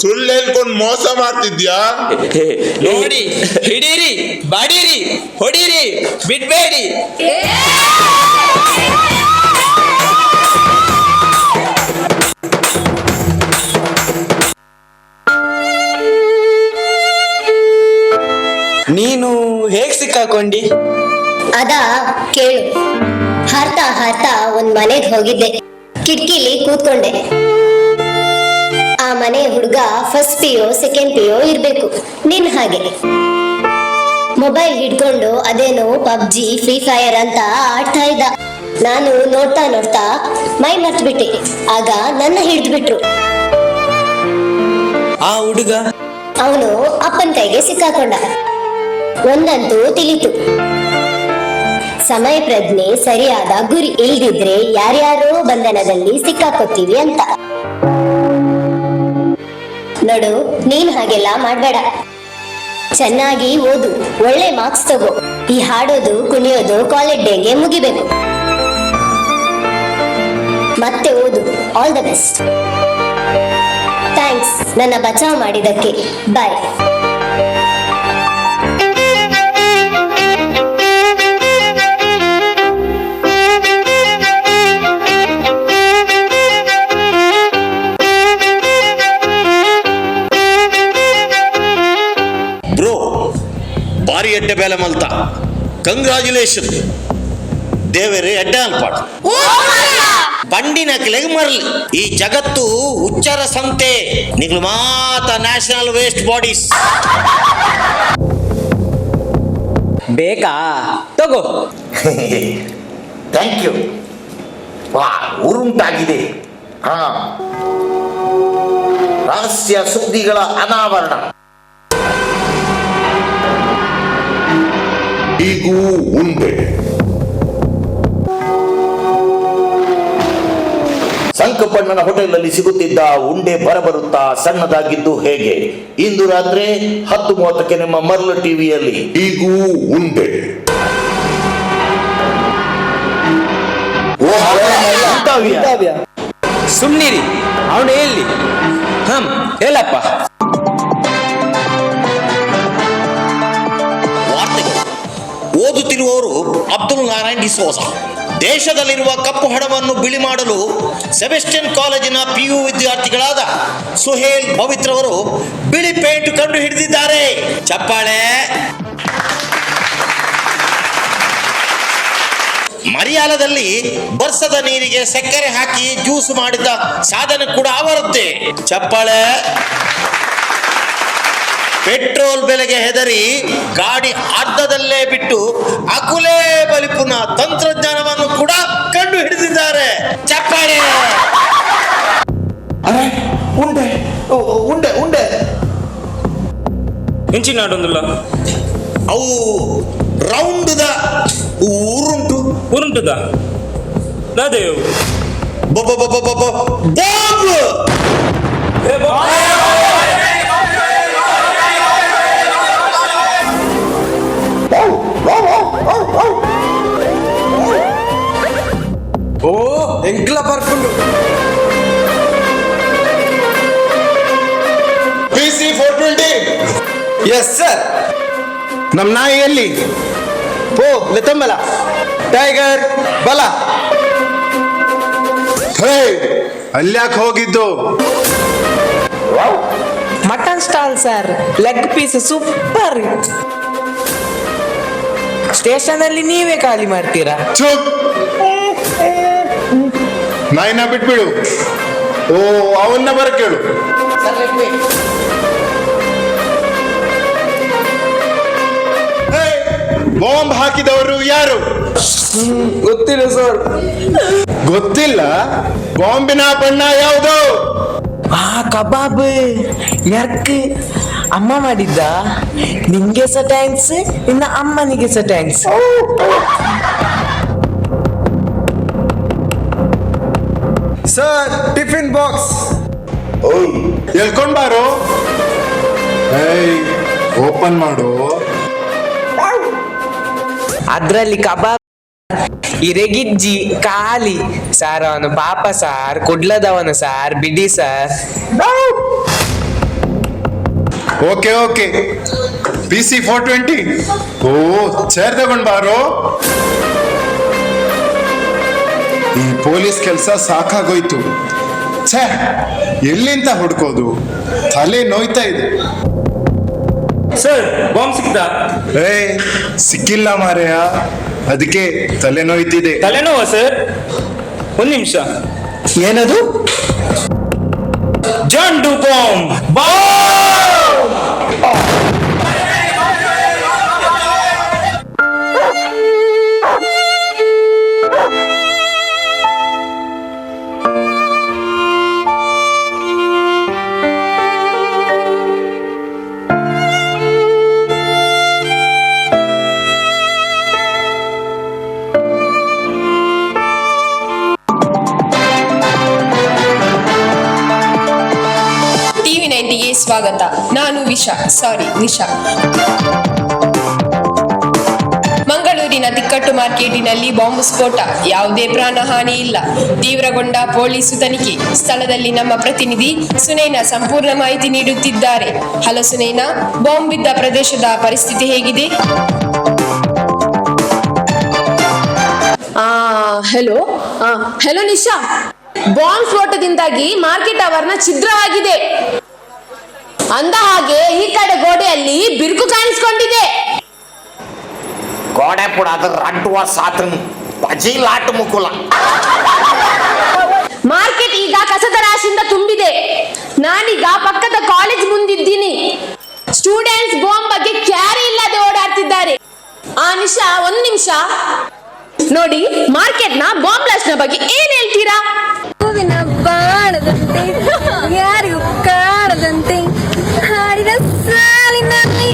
ಸುಳ್ಳು ಹೇಳ್ಕೊಂಡು ಮೋಸ ಮಾಡ್ತಿದ್ಯಾ? ನೋಡಿ ಹಿಡೀರಿ ಬಡೀರಿ ಹೊಡೀರಿ ಬಿಡ್ಬೇಡಿ. ನೀನು ಹೇಗ್ ಸಿಕ್ಕಾಕೊಂಡಿ? ಅದ ಕೇಳು. ಹಾರ್ತಾ ಹಾರ್ತಾ ಒಂದ್ ಮನೆಗ್ ಹೋಗಿದ್ದೆ. ಕಿಟಕಿಲಿ ಕೂತ್ಕೊಂಡೆ. ಆ ಮನೆ ಹುಡುಗ ಫಸ್ಟ್ ಪಿಯೋ ಸೆಕೆಂಡ್ ಪಿಯೋ ಇರ್ಬೇಕು ನಿನ್ ಹಾಗೆ. ಮೊಬೈಲ್ ಹಿಡ್ಕೊಂಡು ಅದೇನೋ ಪಬ್ಜಿ ಫ್ರೀ ಫೈರ್ ಅಂತ ಆಡ್ತಾ ಇದ್ದ. ನಾನು ನೋಡ್ತಾ ನೋಡ್ತಾ ಮೈ ಮರ್ತ್ ಬಿಟ್ಟೆ. ಆಗ ನನ್ನ ಹಿಡಿದ್ಬಿಟ್ರು. ಆ ಹುಡುಗ ಅವನು ಅಪ್ಪನ ಕೈಗೆ ಸಿಕ್ಕಾಕೊಂಡ. ಒಂದಂತೂ ತಿಳಿತು, ಸಮಯ ಪ್ರಜ್ಞೆ ಸರಿಯಾದ ಗುರಿ ಇಲ್ದಿದ್ರೆ ಯಾರ್ಯಾರೋ ಬಂಧನದಲ್ಲಿ ಸಿಕ್ಕಾಕೋತೀವಿ ಅಂತ. ನೋಡು, ನೀನ್ ಹಾಗೆಲ್ಲ ಮಾಡ್ಬೇಡ. ಚೆನ್ನಾಗಿ ಓದು, ಒಳ್ಳೆ ಮಾರ್ಕ್ಸ್ ತಗೋ. ಈ ಹಾಡೋದು ಕುಣಿಯೋದು ಕಾಲೇಜ್ ಡೇಗೆ ಮುಗಿಬೇಕು. ಮತ್ತೆ ಓದು. All the best. Thanks ನನ್ನ ಬಚಾವ್ ಮಾಡಿದ್ದಕ್ಕೆ. ಬಾಯ್. ಬ್ರೋ ಬಾರಿ ಎಡ್ಡೆ ಬೇಲೆ ಮಲ್ತ. ಕಂಗ್ರಾಚುಲೇಷನ್. ದೇವೇರು ಎಡ್ಡೆ ಅಲ್ಪಾಡು ಬಂಡಿನ ಮರಲಿ. ಈ ಜಗತ್ತು ಉಚ್ಚರ ಸಂತೆ ನಿಗ್ಲು ಮಾತ ನ್ಯಾಷನಲ್ ವೇಸ್ಟ್ ಬಾಡೀಸ್. ಬೇಕಾ? ತಗೋ. Thank you. ವಾ, ಉರುಂಟಾಗಿದೆ. ಹಾ, ರಹಸ್ಯ ಸುದ್ದಿಗಳ ಅನಾವರಣ. ಈಗೂ ಉಂಡೆ. ಸಂಕಪಣ್ಣನ ಹೋಟೆಲ್ನಲ್ಲಿ ಸಿಗುತ್ತಿದ್ದ ಉಂಡೆ ಬರಬರುತ್ತಾ ಸಣ್ಣದಾಗಿದ್ದು ಹೇಗೆ? ಇಂದು ರಾತ್ರಿ 10:30ಕ್ಕೆ ನಿಮ್ಮ ಮರ್ಲು ಟಿವಿಯಲ್ಲಿ ಈಗೂ ಉಂಡೆ. ಸುಮ್ನಿರಿ, ಅವನು ಎಲ್ಲಿ? ಹಮ್, ಹೇಳಪ್ಪ. ವಾರ್ತೆಗಳು ಓದುತ್ತಿರುವವರು ಅಬ್ದುಲ್ ನಾರಾಯಣ್ ಡಿಸೋಜ. ದೇಶದಲ್ಲಿರುವ ಕಪ್ಪು ಹಣವನ್ನು ಬಿಳಿ ಮಾಡಲು ಸೆಬೆಸ್ಟಿಯನ್ ಕಾಲೇಜಿನ ಪಿಯು ವಿದ್ಯಾರ್ಥಿಗಳಾದ ಸುಹೇಲ್, ಪವಿತ್ರವರು ಬಿಳಿ ಪೇಂಟ್ ಕಂಡು ಹಿಡಿದಿದ್ದಾರೆ. ಚಪ್ಪಾಳೆ. ಮರಿಯಾಲದಲ್ಲಿ ಬರ್ಸದ ನೀರಿಗೆ ಸಕ್ಕರೆ ಹಾಕಿ ಜ್ಯೂಸ್ ಮಾಡಿದ ಸಾಧನೆ ಕೂಡ ಅವರದ್ದೇ. ಚಪ್ಪಾಳೆ. ಪೆಟ್ರೋಲ್ ಬೆಲೆಗೆ ಹೆದರಿ ಗಾಡಿ ಅರ್ಧದಲ್ಲೇ ಬಿಟ್ಟು ಅಕುಲೇ ಬಲಿಪುನ ತಂತ್ರಜ್ಞಾನವನ್ನು ಕೂಡ ಕಂಡು ಹಿಡಿದಿದ್ದಾರೆ. ಚಪ್ಪಾಳೆ. ಅರೆ, ಉಂಡೆ ಉಂಡೆ ಉಂಡೆ. ಎಂಚಿನ ನಾಡೊಂದುಲ್ಲ? ಅವು ರೌಂಡ್ದ ಉರುಂಟು. ಉರುಂಟುದ ದಾದೆಯವು? ಬಾಂಬ್. ಓ, ಎಂಕ್ಲ ಪರ್ಪುಂಡು. PC 420. Yes sir. ನಮ್ಮ ನಾಯಿ ಎಲ್ಲಿ? ಪೋ ಲೆತ್ತಂಬಲ ಟೈಗರ್ ಬಲ. ಹೇ, ಅಲ್ಯಾಕೆ ಹೋಗಿದ್ದು? Mutton stall sir, leg piece super. Station ಅಲ್ಲಿ ನೀವೇ ಖಾಲಿ ಮಾಡ್ತೀರಾ? ಚುಪ್, ನಾಯಿನ ಬಿಟ್ಬಿಡು. ಓ, ಅವನ್ನ ಬರ ಕೇಳು. ಬಾಂಬ್ ಹಾಕಿದವರು ಯಾರು? ಗೊತ್ತಿಲ್ಲ ಸರ್. ಗೊತ್ತಿಲ್ಲ? ಬಾಂಬಿನ ಬಣ್ಣ ಯಾವುದು? ಆ ಕಬಾಬ್ ಯಾರ್ಕ್ ಅಮ್ಮ ಮಾಡಿದ್ದ? ನಿಂಗೆ ಸಹ thanks, ನಿನ್ನ ಅಮ್ಮನಿಗೆ ಸಹ thanks. Sir, tiffin box. ಎಳ್ಕೊಂಡ್ ಬಾರೋ. ಓಪನ್ ಮಾಡು. ಅದ್ರಲ್ಲಿ ಕಬಾಬ್ ಇರೆಗಿಜ್ಜಿ ಖಾಲಿ ಸಾರ್. ಅವನು ಪಾಪ ಸಾರ್, ಕುಡ್ಲದವನು ಸಾರ್, ಬಿಡಿ sir. Okay okay. PC 420, ಓ ಚೇರ್ ತಗೊಂಡ್ ಬಾರೋ. ಈ ಪೊಲೀಸ್ ಕೆಲಸ ಸಾಕಾಗೋಯ್ತು. ಛೇ, ಎಲ್ಲಿಂದ ಹುಡ್ಕೋದು? ತಲೆ ನೋಯ್ತಾ ಇದೆ. ಸರ್, ಬಾಂಬ್ ಸಿಕ್ತಾ? ಏ, ಸಿಕ್ಕಿಲ್ಲ ಮಾರಾಯ, ಅದಕ್ಕೆ ತಲೆ ನೋಯ್ತಿದೆ. ತಲೆನೋವಾ ಸರ್? ಒಂದ್ ನಿಮಿಷ. ಏನದು? ಜಂಡು ಬಾಂಬ್. ಟಿವಿ 90ಗೆ ಸ್ವಾಗತ. ನಾನು ವಿಶಾ, ಸಾರಿ ನಿಶಾ. ಮಂಗಳೂರಿನ ತಿಕ್ಕಟ್ಟು ಮಾರ್ಕೆಟಿನಲ್ಲಿ ಬಾಂಬ್ ಸ್ಫೋಟ, ಯಾವುದೇ ಪ್ರಾಣಹಾನಿ ಇಲ್ಲ. ತೀವ್ರಗೊಂಡ ಪೊಲೀಸು ತನಿಖೆ. ಸ್ಥಳದಲ್ಲಿ ನಮ್ಮ ಪ್ರತಿನಿಧಿ ಸುನೈನಾ ಸಂಪೂರ್ಣ ಮಾಹಿತಿ ನೀಡುತ್ತಿದ್ದಾರೆ. ಹಲೋ ಸುನೈನಾ, ಬಾಂಬ್ ಬಿದ್ದ ಪ್ರದೇಶದ ಪರಿಸ್ಥಿತಿ ಹೇಗಿದೆ? ಹಲೋ ಹಲೋ ನಿಶಾ, ಬಾಂಬ್ ಸ್ಫೋಟದಿಂದಾಗಿ ಮಾರ್ಕೆಟ್ ಆವರಣ ಛಿದ್ರವಾಗಿದೆ. ಅಂದ ಹಾಗೆ ಈ ಕಡೆ ಗೋಡೆಯಲ್ಲಿ ಬಿರುಕು ಕಾಣಿಸಿಕೊಂಡಿದೆ. ಗೋಡೆ ಪುಡ ಅದು ರಡ್ಡುವ ಸಾತನ್ ಬಜಿ ಲಾಟ್ ಮುಕುಲ. ಮಾರ್ಕೆಟ್ ಈಗ ಕಸದ ರಾಶಿಯಿಂದ ತುಂಬಿದೆ. ನಾನೀಗ ಪಕ್ಕದ ಕಾಲೇಜ್ ಮುಂದಿದ್ದೀನಿ. ಸ್ಟೂಡೆಂಟ್ಸ್ ಬಾಂಬ್ ಬಗ್ಗೆ ಕ್ಯಾರಿ ಇಲ್ಲದೆ ಓಡಾಡ್ತಿದ್ದಾರೆ. ಆ ನಿಶಾ, ಒಂದ್ ನಿಮಿಷ ನೋಡಿ, ಮಾರ್ಕೆಟ್ ನ ಬಾಂಬ್ ಬ್ಲಾಸ್ಟ್ ನ ಬಗ್ಗೆ ಏನ್ ಹೇಳ್ತೀರಾ? ಹೂವಿನ ಬಾಣದಂತೆ ಯಾರಿಗೂ ಕಾಣದಂತೆ ಹಾಡಿದ ಸಾಲಿನಲ್ಲಿ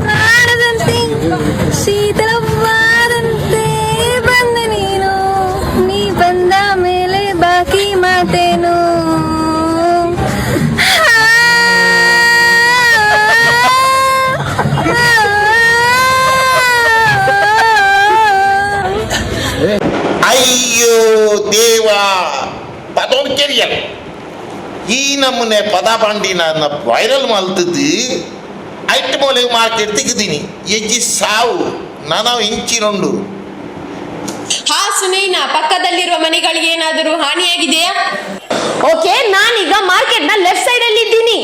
ಪ್ರಾಣದಂತೆ ಶೀತಲವಾದಂತೆ ಬಂದೆ ನೀನು, ನೀ ಬಂದ ಮೇಲೆ ಬಾಕಿ ಮಾತೇನು. ಅಯ್ಯೋ ದೇವಾ, ಪದೊಂದು ಕೆರಿಯಲ್ ಈ ನಮ್ಮನೆ ಪದ ಬಂಡಿ ನನ್ನ ವೈರಲ್ ಮಲ್ತದ್ದು ಐಟ್ ಮೂಲೆ ಮಾರ್ಕೆಟ್ ತೆಗೆದೀನಿ ಎಜ್ಜಿ ಸಾವು ನಾನು ಇಂಚಿನೊಂಡು. ಹಾ ಸುನೈನಾ, ಪಕ್ಕದಲ್ಲಿರುವ ಮನೆಗಳಿಗೆ ಏನಾದರೂ ಹಾನಿಯಾಗಿದೆಯಾ? ಓಕೆ, ನಾನೀಗ ಮಾರ್ಕೆಟ್ ನ ಲೆಫ್ಟ್ ಸೈಡ್ ಅಲ್ಲಿ ಇದ್ದೀನಿ.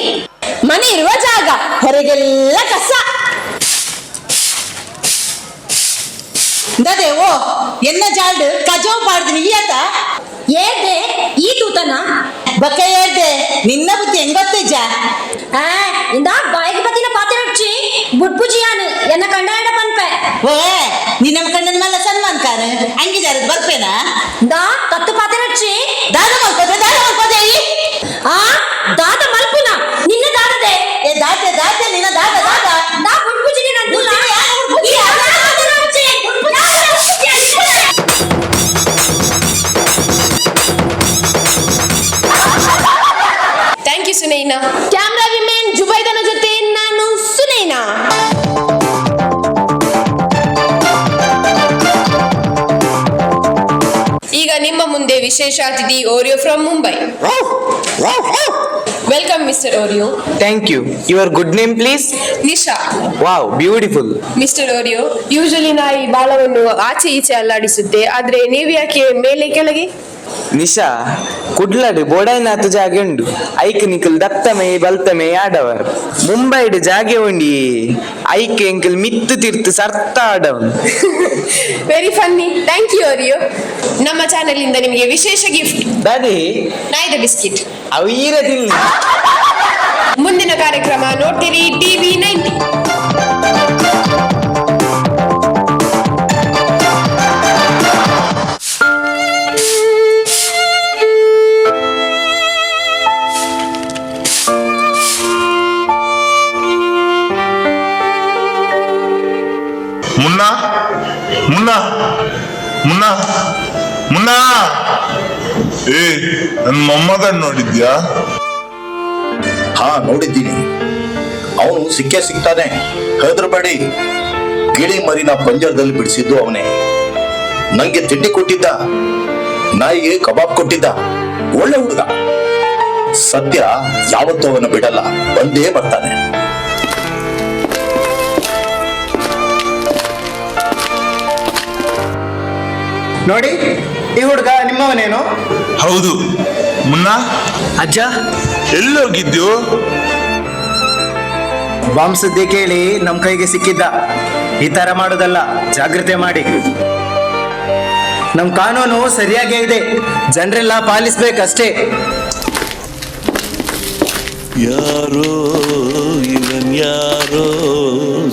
ಮನೆ ಇರುವ ಜಾಗ, ಹೊರಗೆಲ್ಲ ಕಸ. ದದೆ ಓ ಎನ್ನ ಜಾಲ್ಡ್ ಕಜೋ ಪಾಡ್ದಿನಿ ಈಯತ ಏರ್ದೆ ಈ ತೂತನ ಬಕ್ಕ ಏರ್ದೆ ನಿನ್ನ ಬುದ್ಧಿ ಹೆಂಗೊತ್ತಿಜ್ಜ? ಆ ಇಂದ ಬಾಯಿಗೆ ಬತ್ತಿನ ಪಾತಿರೊಚ್ಚಿ ಬುಡ್ಪುಜಿಯಾನು ಎನ್ನ ಕಂಡಾಡ ಪನ್ಪೆ. ಓ ನಿನ್ನ ಕಂಡನ ಮಲ್ಲ ಸನ್ಮಾನ್ ಖಾನ್ ಅಂಗಿಜಾರದ್ ಬರ್ಪೇನಾ? ದಾ ಕತ್ತು ಪಾತಿರೊಚ್ಚಿ ದಾದ ಮಲ್ಪೋದೆ, ದಾದ ಮಲ್ಪೋದೆ ಈ ಆ ದಾದ ಮಲ್ಪುನ ನಿನ್ನ ದಾದದೆ. ಏ ದಾತೆ ದಾತೆ ನಿನ್ನ ದಾದ ದಾದ ದಾ ಬುಡ್ಪುಜಿನಿ ನಂದುಲ. ಬುಡ್ಪುಜಿ, thank you Sunaina. Camera women ಜುಬೈದನ ಜೊತೆ ನಾನು ಸುನೈನಾ. ಈಗ ನಿಮ್ಮ ಮುಂದೆ ವಿಶೇಷ ಅತಿಥಿ Oreo from Mumbai. Welcome mister Oreo. Thank you. Your good name please? Nisha. Wow, beautiful. Mister Oreo, usually ನಾಯಿ ಬಾಲವನ್ನು ಆಚೆ ಈಚೆ ಅಲ್ಲಾಡಿಸುತ್ತೆ, ಆದ್ರೆ ನೀವು ಯಾಕೆ ಮೇಲೆ ಕೆಳಗೆ? ನಿಶಾ, ಕುಡ್ಲಡ್ ಬೋಡೈನಾಥ ಜಾಗೆ ಉಂಡು, ಐಕ್ ನಿಕಲ್ ದತ್ತಮೆ ಬಲ್ತಮೆ ಆಡವರ್. ಮುಂಬೈಡ್ ಜಾಗೆ ಉಂಡಿ, ಐಕ್ ಎಂಕಲ್ ಮಿತ್ತು ತಿರ್ತು ಸರ್ತ ಆಡವನ್. Very funny, thank you Oreo. ನಮ್ಮ ಚಾನೆಲ್ ಇಂದ ನಿಮಗೆ ವಿಶೇಷ ಗಿಫ್ಟ್. ದಾದಿ ನಾಯಿದ ಬಿಸ್ಕಿಟ್. ಅವೀರ ತಿನ್ನಿ. ಮುಂದಿನ ಕಾರ್ಯಕ್ರಮ ನೋಡ್ತೀರಿ ಟಿವಿ 90. ಮುನ್ನಾ ಮುನ್ನಾ ಮುನ್ನಾ ಮುನ್ನಾ, ಏ ನನ್ನ ಮೊಮ್ಮಗನ್ ನೋಡಿದ್ಯಾ? ಹಾ ನೋಡಿದ್ದೀನಿ, ಅವನು ಸಿಕ್ಕೇ ಸಿಗ್ತಾನೆ, ಹೆದರಬೇಡಿ. ಗಿಳಿ ಮರಿನ ಪಂಜರದಲ್ಲಿ ಬಿಡಿಸಿದ್ದು ಅವನೇ. ನಂಗೆ ತಿಂಡಿ ಕೊಟ್ಟಿದ್ದ, ನಾಯಿಗೆ ಕಬಾಬ್ ಕೊಟ್ಟಿದ್ದ. ಒಳ್ಳೆ ಹುಡುಗ. ಸತ್ಯ ಯಾವತ್ತೂ ಅವನು ಬಿಡಲ್ಲ, ಬಂದೇ ಬರ್ತಾನೆ. ನೋಡಿ, ಈ ಹುಡುಗ ನಿಮ್ಮವನೇನು? ಹೌದು ಮುನ್ನಾ. ಅಜ್ಜ ಎಲ್ಲೋಗಿದ್ದು? ಬಾಂಬ್ ಸುದ್ದಿ ಕೇಳಿ ನಮ್ ಕೈಗೆ ಸಿಕ್ಕಿದ್ದ. ಈ ತರ ಮಾಡೋದಲ್ಲ, ಜಾಗ್ರತೆ ಮಾಡಿ. ನಮ್ ಕಾನೂನು ಸರಿಯಾಗೇ ಇದೆ, ಜನರೆಲ್ಲ ಪಾಲಿಸ್ಬೇಕಷ್ಟೇ. ಯಾರೋ ಇವನ್, ಯಾರೋ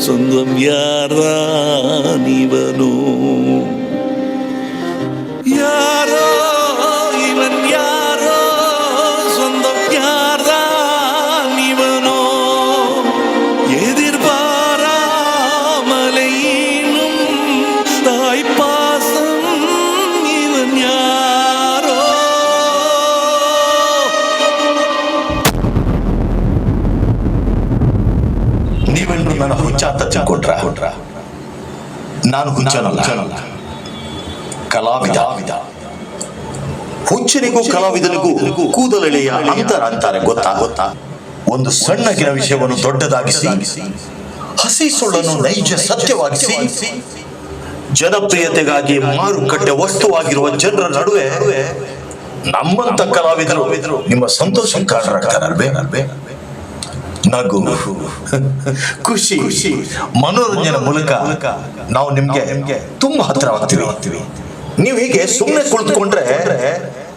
சொந்தம், யார்தான் இவனோ? யாரோ இவன், யாரோ சொந்தம், யார்தான் இவனோ? எதிர்பாராமலே ஈனும் தாய்ப்பாசம் இவன் யாரோ? ನೀವೆಲ್ಲರೂ ನನ್ನ ಹುಚ್ಚ ಅಂತ ತಿಳ್ಕೊಂಡ್ರ? ನಾನು ಹುಚ್ಚನಲ್ಲ, ಕಲಾವಿದ. ಹುಚ್ಚನಿಗೂ ಕಲಾವಿದನಿಗೂ ಕೂದಲೆಳೆಯ ಅಂತರ ಅಂತಾರೆ, ಗೊತ್ತಾ? ಗೊತ್ತಾ? ಒಂದು ಸಣ್ಣಗಿನ ವಿಷಯವನ್ನು ದೊಡ್ಡದಾಗಿಸಿ, ಹಸಿ ಸುಳ್ಳನ್ನು ನೈಜ ಸತ್ಯವಾಗಿಸಿ, ಜನಪ್ರಿಯತೆಗಾಗಿ ಮಾರುಕಟ್ಟೆ ವಸ್ತುವಾಗಿರುವ ಜನರ ನಡುವೆ ನಮ್ಮಂತ ಕಲಾವಿದರು ನಿಮ್ಮ ಸಂತೋಷ ಕಾರಣರಾಗ್ತಾರಲ್ವೇ? ನಗು, ಖುಷಿ, ಮನೋರಂಜನೆ ಮೂಲಕ ನಾವು ನಿಮ್ಗೆ ತುಂಬಾ ಹತ್ತಿರವಾಗ್ತೀವಿ. ನೀವು ಹೀಗೆ ಸುಮ್ಮನೆ ಕುಳಿತುಕೊಂಡ್ರೆ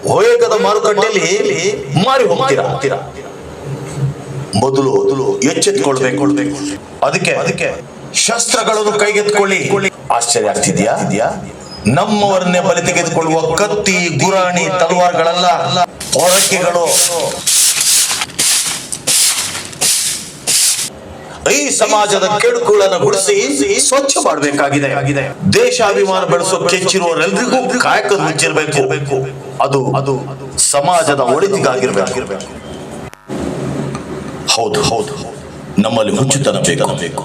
ಹೋಯಕದ ಮಾರುಕಟ್ಟೆಯಲ್ಲಿ ಮಾರಿ ಹೋಗ್ತೀರಾ. ಮೊದಲು ಮೊದಲು ಎಚ್ಚೆತ್ತುಕೊಳ್ಬೇಕು. ಅದಕ್ಕೆ ಅದಕ್ಕೆ ಶಸ್ತ್ರಗಳನ್ನು ಕೈಗೆತ್ತಿಕೊಳ್ಳಿ. ಆಶ್ಚರ್ಯ ಆಗ್ತಿದ್ಯಾ? ನಮ್ಮವರನ್ನೇ ಬಲಿ ತೆಗೆದುಕೊಳ್ಳುವ ಕತ್ತಿ, ಗುರಾಣಿ, ತಲವಾರ್ಗಳಲ್ಲ, ಪೊರಕೆಗಳು. ಈ ಸಮಾಜದ ಕೆಡುಕುಗಳನ್ನು ಗುಡಿಸಿ ಸ್ವಚ್ಛ ಮಾಡಬೇಕಾಗಿದೆ. ದೇಶಾಭಿಮಾನ ಬೆಳೆಸೋ ಕೆಚ್ಚಿರುವವರೆಲ್ಲರಿಗೂ ಕಾಯಕದ ಹುಚ್ಚಿರಬೇಕು. ಅದು ಅದು ಸಮಾಜದ ಒಳಿತಿಗಾಗಿರ್ಬೇಕು. ಹೌದು ಹೌದು, ನಮ್ಮಲ್ಲಿ ಹುಚ್ಚುತನ ಬೇಕು.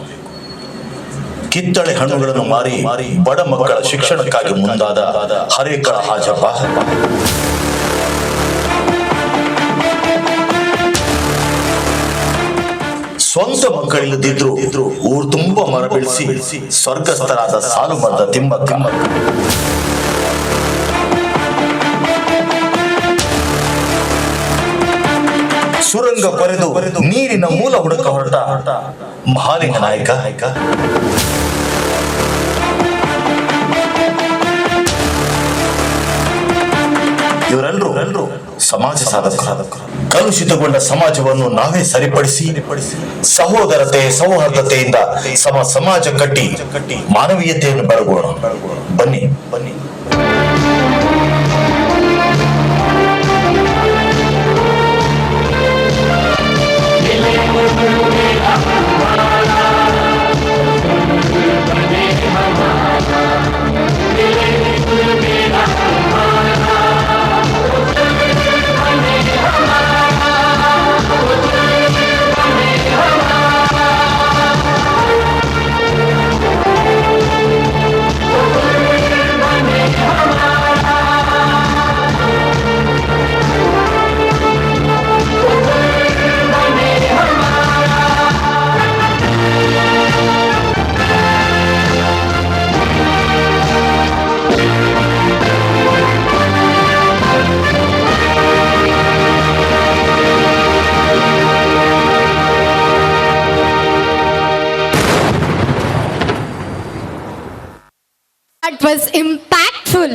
ಕಿತ್ತಳೆ ಹಣ್ಣುಗಳನ್ನು ಮಾರಿ ಬಡ ಮಕ್ಕಳ ಶಿಕ್ಷಣಕ್ಕಾಗಿ ಮುಂದಾದ ಹರೇಕಳ ಹಾಜಪ್ಪ, ಸ್ವಂತ ಮಕ್ಕಳಿಲ್ಲದಿದ್ರು ಊರು ತುಂಬಾ ಮರ ಬೆಳೆಸಿ ಸ್ವರ್ಗಸ್ಥರಾದ ಸಾಲು ಮರದ ತಿಮ್ಮಕ್ಕ, ಸುರಂಗ ಕೊರೆದು ನೀರಿನ ಮೂಲ ಹುಡುಕ ಹೊರಟ ಮಹಾಲಿಂಗ ನಾಯಕ, ಇವರೆಲ್ಲರೂ ಸಮಾಜ ಸಾಧಕರು. ಕಲುಷಿತಗೊಂಡ ಸಮಾಜವನ್ನು ನಾವೇ ಸರಿಪಡಿಸಿ ಸಹೋದರತೆ, ಸೌಹಾರ್ದತೆಯಿಂದ ಸಮಾಜ ಕಟ್ಟಿ ಮಾನವೀಯತೆಯನ್ನು ಬೆಳಗೋಣ. ಬನ್ನಿ ಬನ್ನಿ. That was impactful.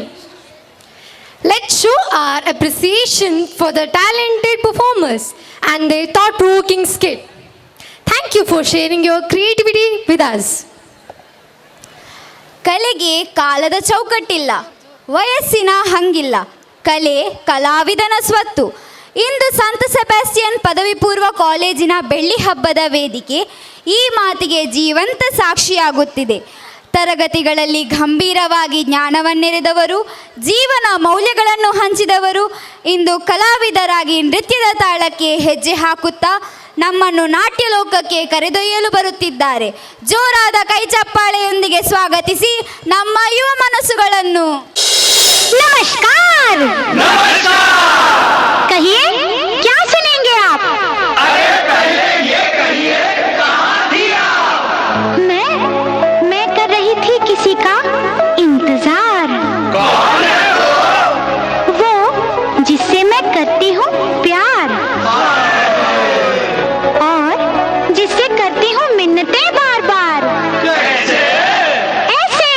Let's show our appreciation for the talented performers and their thought-provoking skit. Thank you for sharing your creativity with us. ಕಲೆಗೆ ಕಾಲದ ಚೌಕಟ್ಟಿಲ್ಲ, ವಯಸ್ಸಿನ ಹಂಗಿಲ್ಲ. ಕಲೆ ಕಲಾವಿದನ ಸ್ವತ್ತು. ಇಂದು ಸಂತ ಸೆಬಾಸ್ಟಿಯನ್ ಪದವಿ ಪೂರ್ವ ಕಾಲೇಜಿನ ಬೆಳ್ಳಿ ಹಬ್ಬದ ವೇದಿಕೆ ಈ ಮಾತಿಗೆ ಜೀವಂತ ಸಾಕ್ಷಿಯಾಗುತ್ತಿದೆ. ತರಗತಿಗಳಲ್ಲಿ ಗಂಭೀರವಾಗಿ ಜ್ಞಾನವನ್ನೆರೆದವರು, ಜೀವನ ಮೌಲ್ಯಗಳನ್ನು ಹಂಚಿದವರು ಇಂದು ಕಲಾವಿದರಾಗಿ ನೃತ್ಯದ ತಾಳಕ್ಕೆ ಹೆಜ್ಜೆ ಹಾಕುತ್ತಾ ನಮ್ಮನ್ನು ನಾಟ್ಯಲೋಕಕ್ಕೆ ಕರೆದೊಯ್ಯಲು ಬರುತ್ತಿದ್ದಾರೆ. ಜೋರಾದ ಕೈಚಪ್ಪಾಳೆಯೊಂದಿಗೆ ಸ್ವಾಗತಿಸಿ ನಮ್ಮ ಯುವ ಮನಸ್ಸುಗಳನ್ನು. नमस्कार। कहिए, क्या सुनेंगे आप? मैं कर रही थी किसी का इंतजार। कौन है वो? जिससे मैं करती हूँ प्यार और जिससे करती हूँ मिन्नतें बार बार। ऐसे।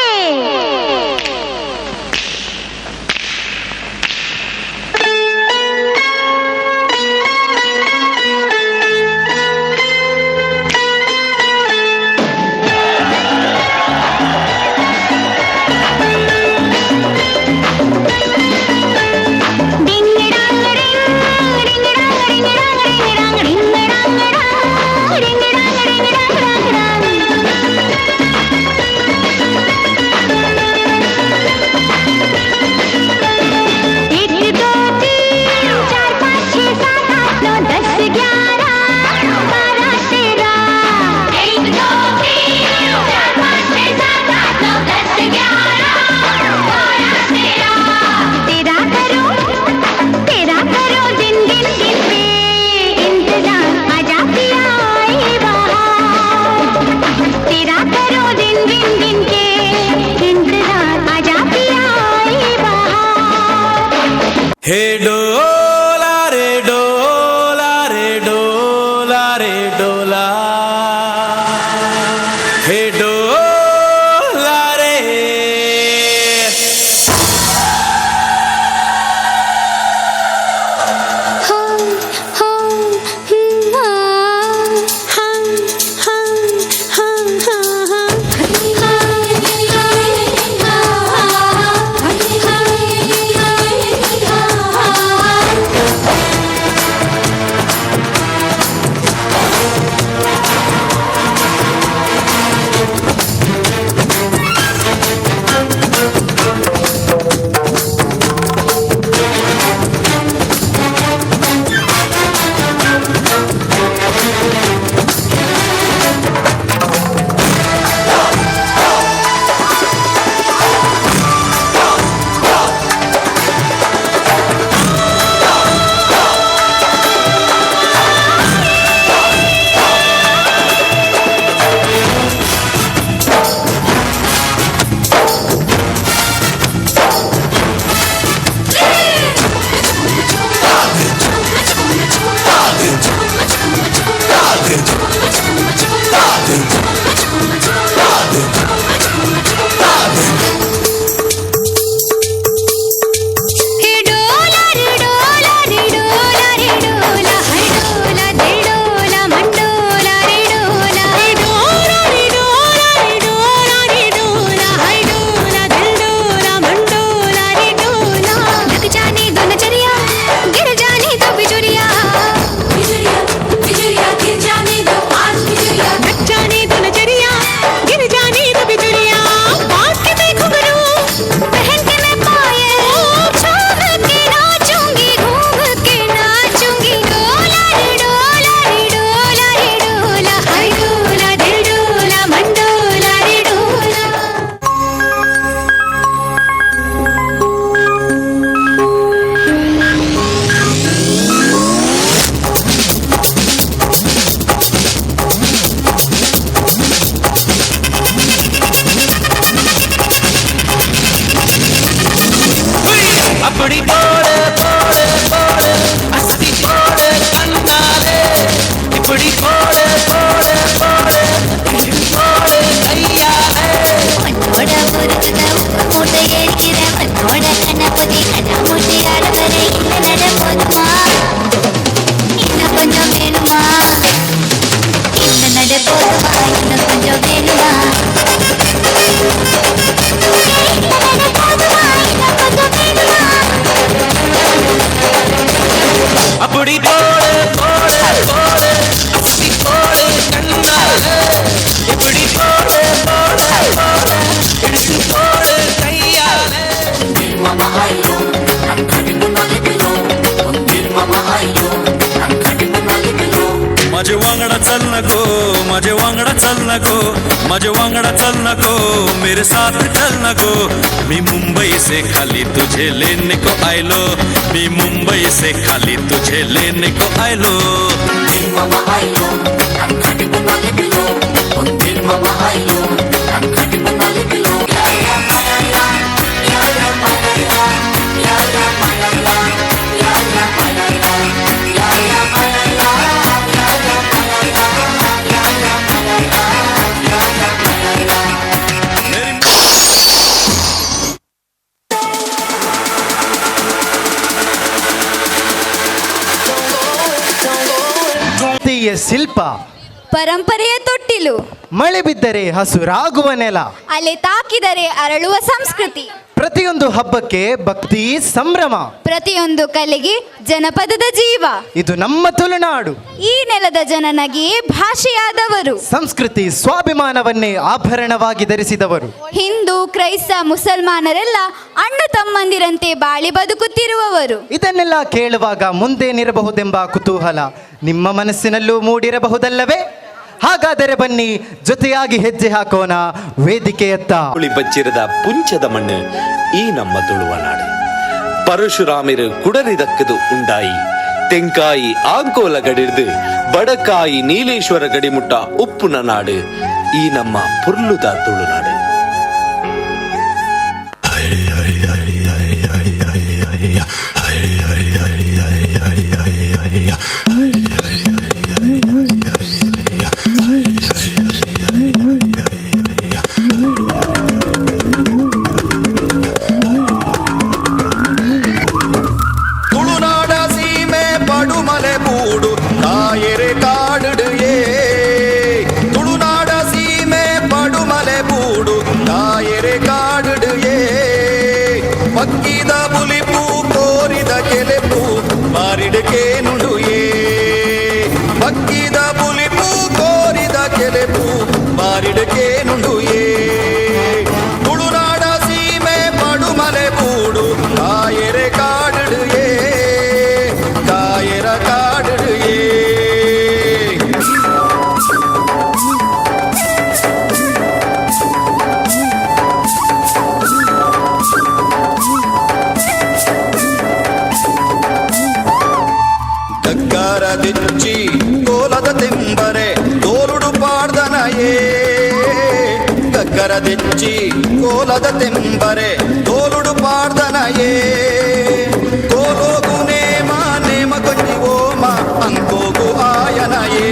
डिंग डांग डिंग, डिंग डांग डिंग डांग डिंग डांग डिंग डांग डांग, डिंग डांग डिंग डांग डांग डांग। एक दो तीन चार पाँच छः सात आठ नौ दस ग्यारह बारह तेरह। एक दो तीन चार पाँच छः सात आठ नौ दस ग्यारह बारह तेरह। तेरा करो दिन दिन दिन पे इंतजार, आजा पिया आए बाहर। तेरा करो दिन दिन दिन के इंतजार, आजा पिया आए बाहर। ಹೇ ಡೋಲಾ ರೇ ಡೋಲಾ ರೇ ಡೋಲಾ ರೇ ಡೋಲಾ, ಹೇ ಡೋಲಾ ರೇ. हम हम हाँ हाँ हाँ हाँ हाँ। नको, माझे वांगडा चल नको, मेरे साथ चल नको. मी मुंबई से खाली तुझे लेने को आयलो, मी मुंबई से खाली तुझे लेने को आयलो. ಭಾರತೀಯ ಶಿಲ್ಪ, ಪರಂಪರೆಯ ತೊಟ್ಟಿಲು, ಮಳೆ ಬಿದ್ದರೆ ಹಸುರಾಗುವ ನೆಲ, ಅಲೆ ತಾಕಿದರೆ ಅರಳುವ ಸಂಸ್ಕೃತಿ, ಪ್ರತಿಯೊಂದು ಹಬ್ಬಕ್ಕೆ ಭಕ್ತಿ ಸಂಭ್ರಮ, ಪ್ರತಿಯೊಂದು ಕಲೆಗೆ ಜನಪದದ ಜೀವ. ಇದು ನಮ್ಮ ತುಳುನಾಡು. ಈ ನೆಲದ ಜನನಗೆಯೇ ಭಾಷೆಯಾದವರು, ಸಂಸ್ಕೃತಿ ಸ್ವಾಭಿಮಾನವನ್ನೇ ಆಭರಣವಾಗಿ ಧರಿಸಿದವರು. ಹಿಂದೂ ಕ್ರೈಸ್ತ ಮುಸಲ್ಮಾನರೆಲ್ಲ ಅಣ್ಣ ತಮ್ಮಂದಿರಂತೆ ಬಾಳಿ ಬದುಕುತ್ತಿರುವವರು. ಇದನ್ನೆಲ್ಲ ಕೇಳುವಾಗ ಮುಂದೇನಿರಬಹುದೆಂಬ ಕುತೂಹಲ ನಿಮ್ಮ ಮನಸ್ಸಿನಲ್ಲೂ ಮೂಡಿರಬಹುದಲ್ಲವೇ? ಹಾಗಾದರೆ ಬನ್ನಿ ಜೊತೆಯಾಗಿ ಹೆಜ್ಜೆ ಹಾಕೋಣ ವೇದಿಕೆಯತ್ತ. ಹುಳಿ ಬಚ್ಚಿರದ ಪುಂಚದ ಮಣ್ಣು ಈ ನಮ್ಮ ತುಳುವ ನಾಡು. ಪರಶುರಾಮಿರು ಕುಡರಿದಕ್ಕದು ಉಂಡಾಯಿ ತೆಂಕಾಯಿ ಆಂಕೋಲ ಗಡಿರ್ದು ಬಡಕಾಯಿ ನೀಲೇಶ್ವರ ಗಡಿಮುಟ್ಟ ಉಪ್ಪುನ ನಾಡು ಈ ನಮ್ಮ ಪುರ್ಲುದ ತುಳುನಾಡು. ತುಳುನಾಡ ಸೀಮೆ ಪಡುಮಲೆ ಬೂಡು ಕಾಯರೆ ಕಾಡುಡು ಏ, ತುಳುನಾಡ ಸೀಮೆ ಪಡುಮಲೆ ಬೂಡು ಕಾಯರೆ ಕಾಡುಡು ಏ, ಪಕ್ಕಿದ ಬುಲಿಪು ಕೋರಿದ ಕೆಲೆಪು ಮಾರಿಡಕೇನುಡು ಏ, ಪಕ್ಕಿದ ಬುಲಿಪು ಕೋರಿದ ಕೆಲೆಪು ಮಾರಿಡಕೇನುಡು ಏ, ತುಳುನಾಡ ಸೀಮೆ ಪಡುಮಲೆ ಬೂಡು ಕಾಯರೆ ಕಾಡುಡು ಏ, ಕಾಯರ ಕಾಡುಡು ಏ. ಗಗ್ಗರ ದಿಚ್ಚಿ ಕೋಲದ ತೆಂಬರೆ ತೋರುಡು ಪಾಡ್ದನಯೇ, ಗಗ್ಗರ ದಿಚ್ಚಿ ಕೋಲದ ತೆಂಬರೆ ತೋರುಡು ಪಾಡ್ದನಯೇ, ಕೋಲೋಗು ನೇಮ ನೇಮ ಕೊಂಜಿ ಓಮ ಅಂಕೋಗು ಆಯನಯೇ,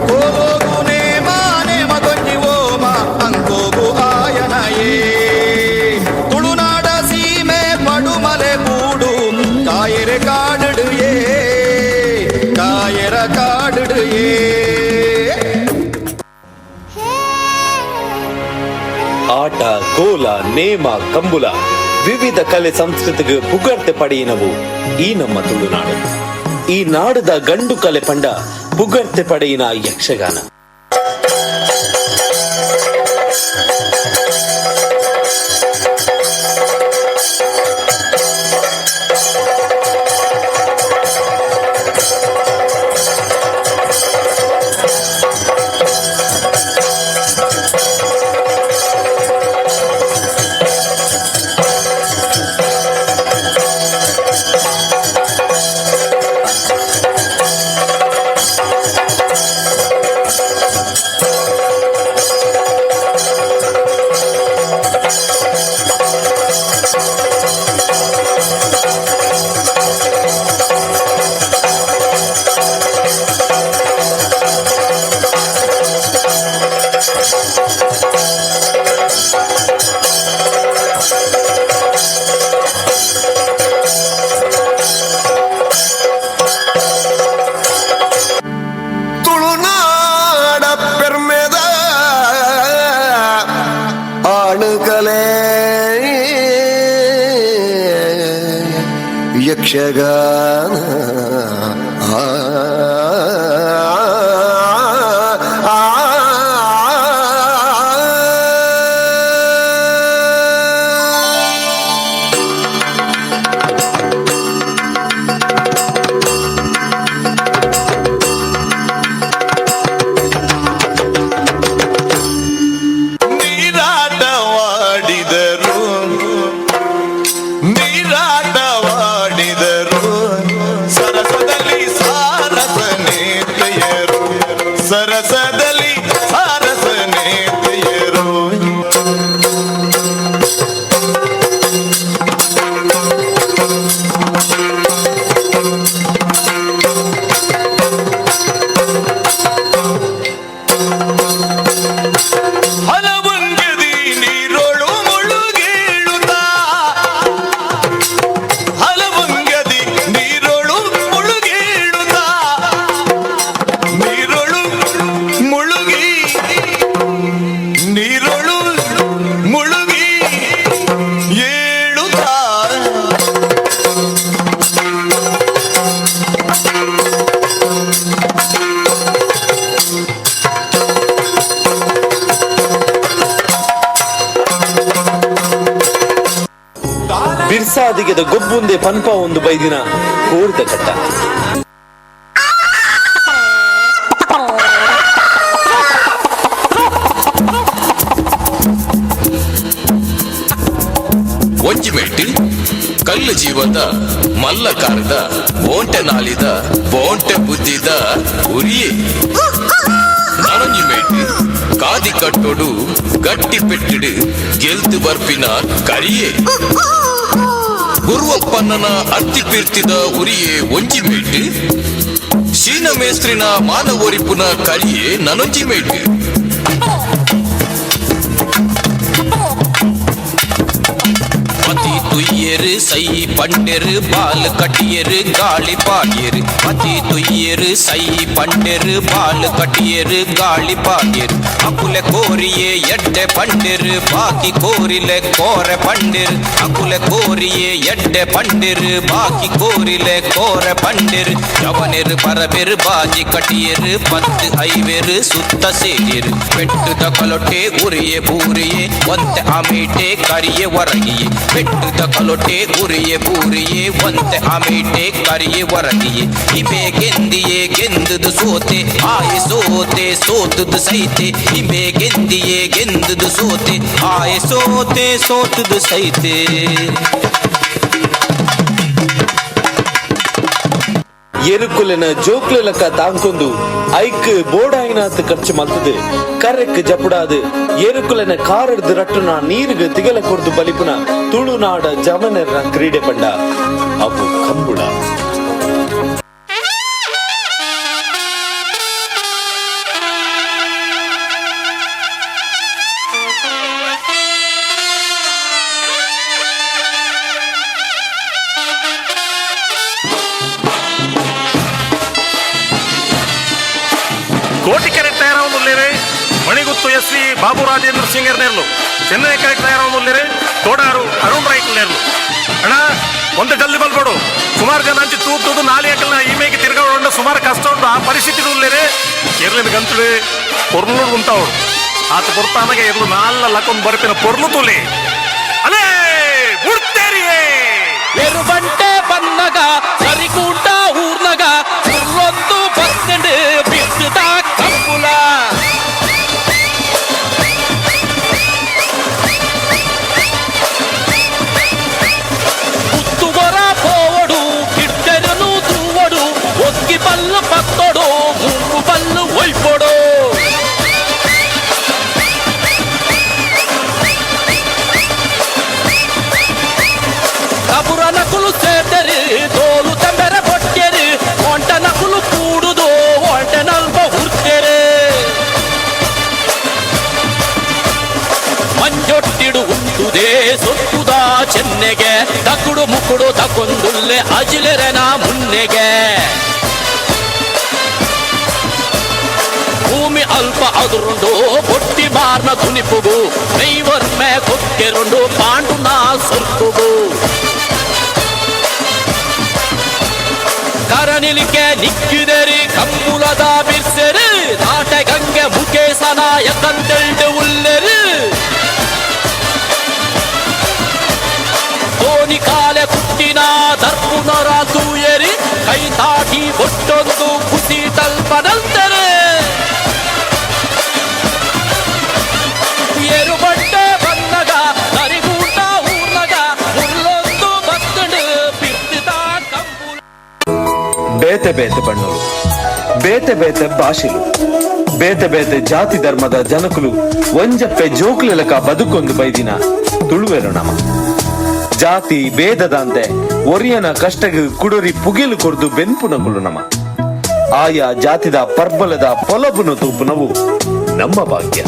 ಕೋಲೋಗು ನೇಮ ನೇಮ ಕೊಂಜಿ ಓಮ ಅಂಕೋಗು ಆಯನಯೇ, ತುಳುನಾಡ ಸೀಮೆ ಪಡುಮಲೆ ಬೂಡು ಕಾಯರೆ ಕಾಡುಡು ಏ, ಕಾಯರ ಕಾಡುಡು ಏ. ಆಟ ಕೋಲ ನೇಮ ಕಂಬುಲ ವಿವಿಧ ಕಲೆ ಸಂಸ್ಕೃತಿಗೆ ಪುಗರ್ತೆ ಪಡೆಯಿನವು ಈ ನಮ್ಮ ತುಳುನಾಡು. ಈ ನಾಡದ ಗಂಡು ಕಲೆ ಪಂಡ ಪುಗರ್ತೆ ಪಡೆಯಿನ ಯಕ್ಷಗಾನ. ತುಳುನಾಡ ಪೆರ್ಮೆದ ಆಣುಕಲೆ ಯಕ್ಷಗಾನ ಆ, ಆ, ಆ. ಜನ್ನಾದಿಗೆದ ಗೊಬ್ಬುಂದೆ ಪನ್ಪ ಒಂದು ಬೈದಿನ ಕೋರಿದ ಕಟ್ಟ. ಒಂಜಿಮೆಟ್ಟು ಕಲ್ಲು ಜೀವದ ಮಲ್ಲಕಾರದ ಬೋಂಟೆ ನಾಲಿದ ಬೋಂಟೆ ಬುದ್ಧಿದ ಉರಿಯೇ. ನಾನೊಂಜಿಮೇಟು ಕಾದಿ ಕಟ್ಟೋಡು ಗಟ್ಟಿ ಪೆಟ್ಟಿಡು ಗೆಲ್ತು ಬರ್ಪಿನ ಕರಿಯೇ. ಗುರುವಪ್ಪನ್ನನ ಅರ್ತಿ ಪೀರ್ತಿದ ಉರಿಯೇ ಒಂಜಿಮೇಟು ಶೀನ ಮೇಸ್ತ್ರಿನ ಮಾನವೋರಿಪುನ ಕರಿಯೇ ನನೊಂಜಿಮೇಟು. ಪತಿ ತುಯ್ಯರು ಸೈ ಪಂಡೆರು ಬಾಲ್ ಕಟ್ಟಿಯರು ಗಾಳಿ ಪಾಡ್ಯರು. ಪತಿ ತುಯ್ಯರು ಸೈ ಪಂಡೆರು ಬಾಲ್ ಕಟ್ಟಿಯರು ಗಾಳಿ ಪಾಡ್ಯರು. ಅಕುಲೆ ಕೋರಿಯೇ ಎಡ್ಡೆ ಪಂಡೆರು ಬಾಕಿ ಕೋರಿಲೆ ಕೋರೆ ಪಂಡೆರು. ಅಕುಲೆ ಕೋರಿಯೇ ಎಡ್ಡೆ ಪಂಡೆರು ಬಾಕಿ ಕೋರಿಲೆ ಕೋರೆ ಪಂಡೆರು. ಜವನೆರು ಪರಬೆರು ಬಾಜಿ ಕಟ್ಟಿಯರು 10 ಐವೆರು ಸುತ್ತ ಸೇರಿರು. ಪೆಟ್ಟುದ ಕಲೊಟ್ಟೆ ಉರಿಯೆ ಬೂರಿಯೇ ಒಂತೆ ಅಮೀಟೆ ಕರಿಯೆ ಹೊರಗಿಯೇ. ಪೆಟ್ಟುದ ಕಲೊಟ್ಟೆ ಉರಿಯೆ ಬೂರಿಯೇ ಒಂತೆ ಅಮೀಟೆ ಕರಿಯೆ ಹೊರಗಿಯೇ. ಇಮೆ ಗೆಂದಿಯೇ ಗೆಂದುದು ಸೋತೆ ಆಯೆ ಸೋತೆ ಸೋತುದು ಸೈತೆ. ಇಮೆ ಗೆಂದಿಯೇ ಗೆಂದುದು ಸೋತೆ ಆಯೆ ಸೋತೆ ಸೋತುದು ಸೈತೆ. ಎರುಕುಲೆನ ಜೋಕ್ಲೆಲಕ ತಾಂಕೊಂದು ಐಕ್ ಬೋಡಾಯಿನಾತ್ ಖರ್ಚು ಮಲ್ತದು ಕರೆಕ್ ಜಪುಡಾದು ಎರುಕುಲೆನ ಕಾರಡ್ದು ರಟ್ಟುನ ನೀರುಗ ತಿಗಲ ಕೊರ್ದು ಬಲಿಪುನ ತುಳುನಾಡ ಜಮನೆರ್ನ ಕ್ರೀಡೆ ಪಂಡ ಅವು ಕಂಬುಳ. ಕೋಟಿಕೆರೆ ತಯಾರಾವೊಂದುಲ್ಲೇರೆ ಮಣಿಗುತ್ತು ಎಸ್ ವಿ ಬಾಬು ರಾಜೇಂದ್ರ ಸಿಂಗರ್ ನೇರ್ಲು. ಚೆನ್ನೈ ಕರೆಕ್ಟ್ ತಯಾರಾವೊಂದುಲ್ಲೇರೆ ತೋಡಾರು ಅರುಣ್ ರೈಕ್ ನೇರ್ಲು. ಅಣ್ಣ ಒಂದು ಜಲ್ದಿ ಬಲ್ಬೋಡು ಸುಮಾರು ಜನ ಅಂಚಿ ತೂತುದು ನಾಲಿ ಅಕಲ್ನ ಈಮೇಗೆ ತಿರ್ಗಾಡೋಂಡ ಸುಮಾರು ಕಷ್ಟ ಉಂಟು. ಆ ಪರಿಸ್ಥಿತಿ ಉಲ್ಲೇರೆ ಎರ್ಲಿನ ಗಂತುಡು ಪೊರ್ಲು ಉಂಟಾವಡು ಆತ ಪೊರ್ತಾನಗೆ ಎರ್ಲು ನಾಲ್ಲ ಲಕ್ಕೊಂದು ಬರ್ಪಿನ ಪೊರ್ಲು ತುಲಿ ಅಲೇ ಬುಡ್ತೇರಿಯೇ. ಎರುಬಂಟೆ ಬನ್ನಗ ಸರಿಗೂಟ ಊರ್ನಗ ಉರ್ಲೊಂದು ಬತ್ತಂಡು ಬಿತ್ತುದ ಕಂಬುಲ. ಕುತ್ತುವರ ಪೋವಡು ಕಿಟ್ಟೆರನು ತೂವಡು ಒಕ್ಕಿ ಬಲ್ಲು ಪತ್ತೊಡು ಮೂಗು ಬಲ್ಲು ಒಯ್ಪೊಡು. ಕಬುರ ನಕುಲು ಸೇರ್ದರು ತೋಲು ತಂಬೆರ ಬೊಟ್ಟೆರು ಒಂಟ ನಕುಲು ಕೂಡುದು ಒಂಟೆ ನಲ್ಪ ಹುರ್ತೆರು. ಮಂಜೊಟ್ಟಿಡು ಉಂಟುದೇ ಸೊತ್ತುದ ಚೆನ್ನೆಗೆ ತಕುಡು ಮುಕುಡು ತಕೊಂದುಲ್ಲೆ ಅಜಿಲೆರೆನ ಮುನ್ನೆಗೆ. ಭೂಮಿ ಅಲ್ಪ ಅದುರುಂಡು ಬೊಟ್ಟಿ ಮಾರ್ನ ತುನಿಪುಗು ನೈವರ್ಮೆ ಕೊಕ್ಕೆರುಂಡು ಪಾಂಡುನ ಸೊರ್ಕುಗು. ಕರನಿಲಿಕೆ ನಿಕ್ಕಿದೆರಿ ಕಂಬುಲದ ಬಿರ್ಸೆರು ನಾಟೆ ಗಂಗೆ ಮುಖೇಶನ ಯಕಂತೆಲ್ಡು ಉಲ್ಲೆರು. ದೋನಿ ಕಾಲೆ ಕುಟ್ಟಿನ ದರ್ಪುನರ ತೂಯರಿ ಕೈ ತಾಟಿ ಬೊಟ್ಟೊಂದು ಕುಸಿ ತಲ್ಪನಂತರೆ. ಎರುಬಟ್ಟೆ ಬನ್ನಗ ನರಿಗೂಟ ಊರ್ನಗ ಮುಳ್ಳೊಂದು ಬತ್ತಂಡು ಬಿತ್ತುದ ಕಂಬುಲ. ಬೇತೆ ಬೇತೆ ಬಣ್ಣಲು ಬೇತೆ ಬೇತೆ ಭಾಷೆಲು ಬೇತೆ ಬೇತೆ ಜಾತಿ ಧರ್ಮದ ಜನಕುಲು ಒಂಜಪ್ಪೆ ಜೋಕ್ಲೆಲಕ ಬದುಕೊಂದು ಬೈದಿನ ತುಳುವೆರು ನಮ. ಜಾತಿ ಭೇದದಂತೆ ಒರಿಯನ ಕಷ್ಟಗ ಕುಡರಿ ಪುಗಿಲು ಕೊರ್ದು ಬೆನ್ಪುನಕುಲು ನಮ. ಆಯಾ ಜಾತಿದ ಪರ್ಬಲದ ಪೊಲಬುನು ತೂಪುನವು ನಮ್ಮ ಭಾಗ್ಯ.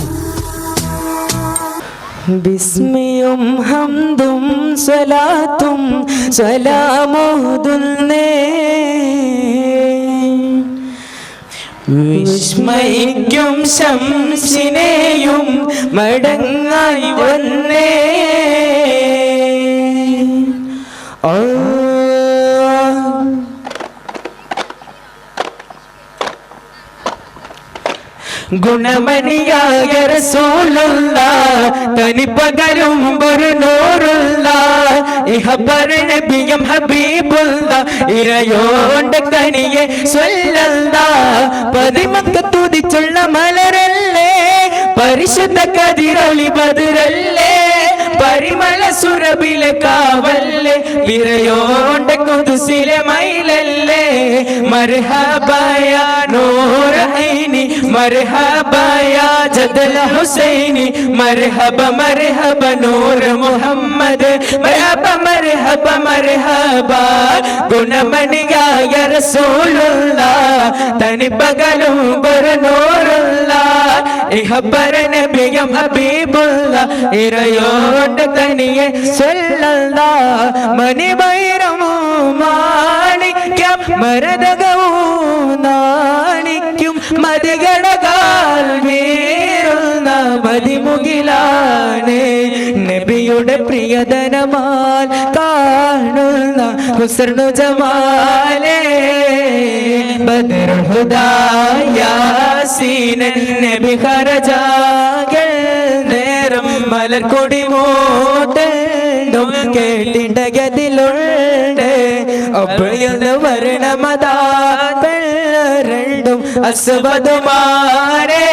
ബിസ്മിയും ഹംദും സ്വലാത്തും സ്വലാമോതുന്നേ വിസ്മയിക്കും ശംസിനെയും മടങ്ങായി വന്നേ. ഗുണമണിയായ റസൂലുള്ള തനിപ്പകരും ഒരു നൂറുള്ള ഇഹബർ നബിയം ഹബീബുള്ള ഇറയോണ്ട കനിയെ സ്വല്ലല്ലാഹ് പതിമക്ക തുതിച്ചുള്ള മലരല്ലേ പരിശുദ്ധ കതിരൊളി ബദറല്ലേ പരിമള സുരഭിലെ കാവല്ലേ വിരയോണ്ട കുതുസിലെ മൈലല്ലേ മർഹബയ നൂർ ഐനി മർഹബയ ജദൽ ഹുസൈനി മർഹബ മർഹബ നൂർ മുഹമ്മദ് മർഹബ മർഹബ മർഹബ ഗുണമണിയായ റസൂലുള്ളാഹ് തനിപ്പകലും ഒരു നൂറുള്ളാഹ് ഇഹബർ നബിയം ഹബീബുള്ളാഹ് ഇറയോണ്ട തനിയെ സ്വല്ലല്ലാഹ് മണിവൈരമോ മാണിക്യം മരതകവും നാണിക്കും മതികടകാൽ വീറുന്ന മതിമുകിലാണ് നബിയുടെ പ്രിയധനമാൽ കാണുന്ന ഹുസ്നു ജമാലേ ബദറുൽ ഹുദാ യാസീൻ നബി ഖറജാകൾ നേരം മലർക്കൊടി മോട്ടും കേട്ടിണ്ടകതിലുണ്ട് അഭയന്ന് വരണമതാ രണ്ടും അസ്വദുമാരേ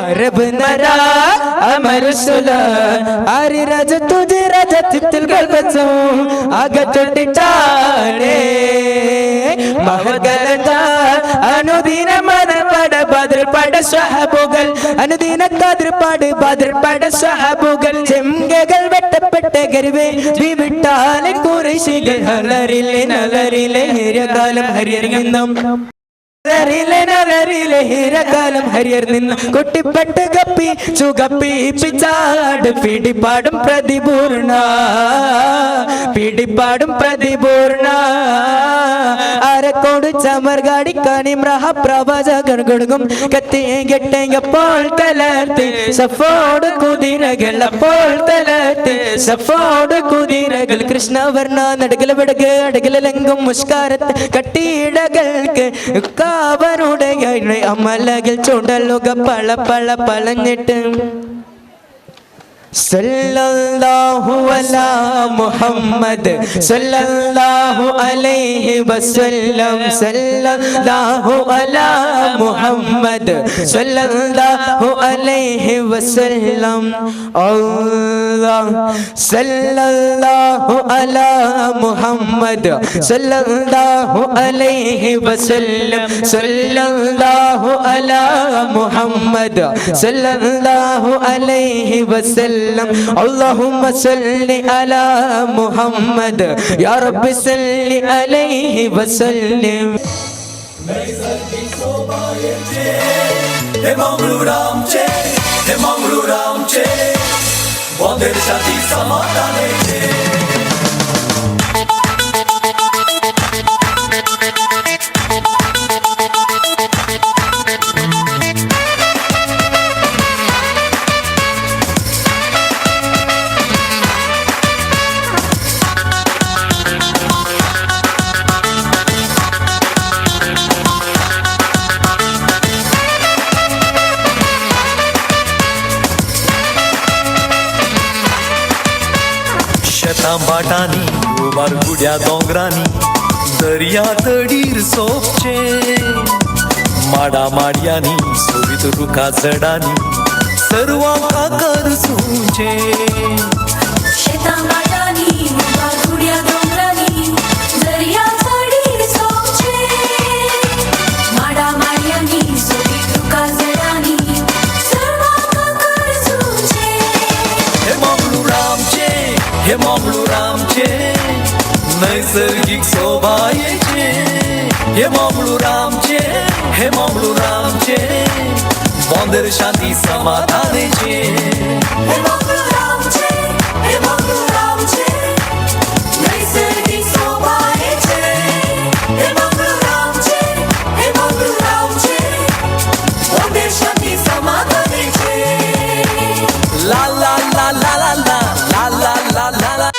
അറബ് നരാ അമരുസുല ആരി രാജ തുജി രാജ തിത്തിൽ ഗൾബച്ചും അകത്തൊട്ടിട്ടാണേ മഹഗലത അനുദിന മദർപട ബദർപട സ്വഹബുകൾ അനുദിന കതിർപ്പാട് ബദർപട സ്വഹബുകൾ ചെങ്കകൾ വെട്ടപ്പെട്ട ഗരുവേ വിട്ടാലെ കുറശികൾ ഹലറിലെ നലറിലെ ഹിരകാലം ഹരിയർ നിന്നും നലറിലെ ഹിരകാലം ഹരിയർ നിന്ന് കൊട്ടിപ്പെട്ട് ഗപ്പി ചുകപ്പി പിച്ചാട് പിടിപ്പാടും പ്രതിപൂർണ പിടിപ്പാടും പ്രതിപൂർണ അരക്കോട് ചമർഗാടി കനിമ്രഹ പ്രവചകർ കൊടുക്കും കത്തി കെട്ടെങ്കപ്പോൾ തലർത്തി സഫോട് കുതിരകൾ അപ്പോൾ തലർത്തി സഫോട് കുതിരകൾ കൃഷ്ണവർണ്ണ നടുകല വിടക് അടകലങ്കും മുഷ്കാരത്ത് കട്ടിയിടകൾക്ക് കാവരുടെ അമലകിൽ ചുടലുക പള പള പളഞ്ഞിട്ട് സല്ലല്ലാഹു അലാ മുഹമ്മദ് സല്ലല്ലാഹു അലൈഹി വസല്ലം സല്ലല്ലാഹു അലാ മുഹമ്മദ് സല്ലല്ലാഹു അലൈഹി വസല്ലം അല്ലാഹ് സല്ലല്ലാഹു അലാ മുഹമ്മദ് സല്ലല്ലാഹു അലൈഹി വസല്ലം സല്ലല്ലാഹു അലാ മുഹമ്മദ് സല്ലല്ലാഹു അലൈഹി വസല്ലം اللهم صل على محمد يا رب صل عليه وسلم. হে মংলুরামচে হে মংলুরামচে বন্ধের সাথী সমাধানেছে। शेतां भाटांनी उबार गुड्या दोंगरांनी दर्या तडीर सोपचे माडा माडयांनी सोबीत रुखा झडांनी सर्वांक आकर्शुचे. शेतां भाटांनी उबार गुड्या दोंगरांनी दर्या तडीर सोपचे माडा माडयांनी सोबीत रुखा झडांनी सर्वांक आकर्शुचे. हे मंगळूर हे मंगळूर आमचे नैसर्गिक शोभायेचे हे मंगळूर आमचे हे मंगळूर आमचे बंदर शांती समाधानेचे. हे मंगळूर आमचे हे मंगळूर आमचे नैसर्गिक शोभायेचे हे मंगळूर आमचे हे मंगळूर आमचे बंदर शांती समाधानेचे. ला ला ला ला ला ला ला ला ला ला.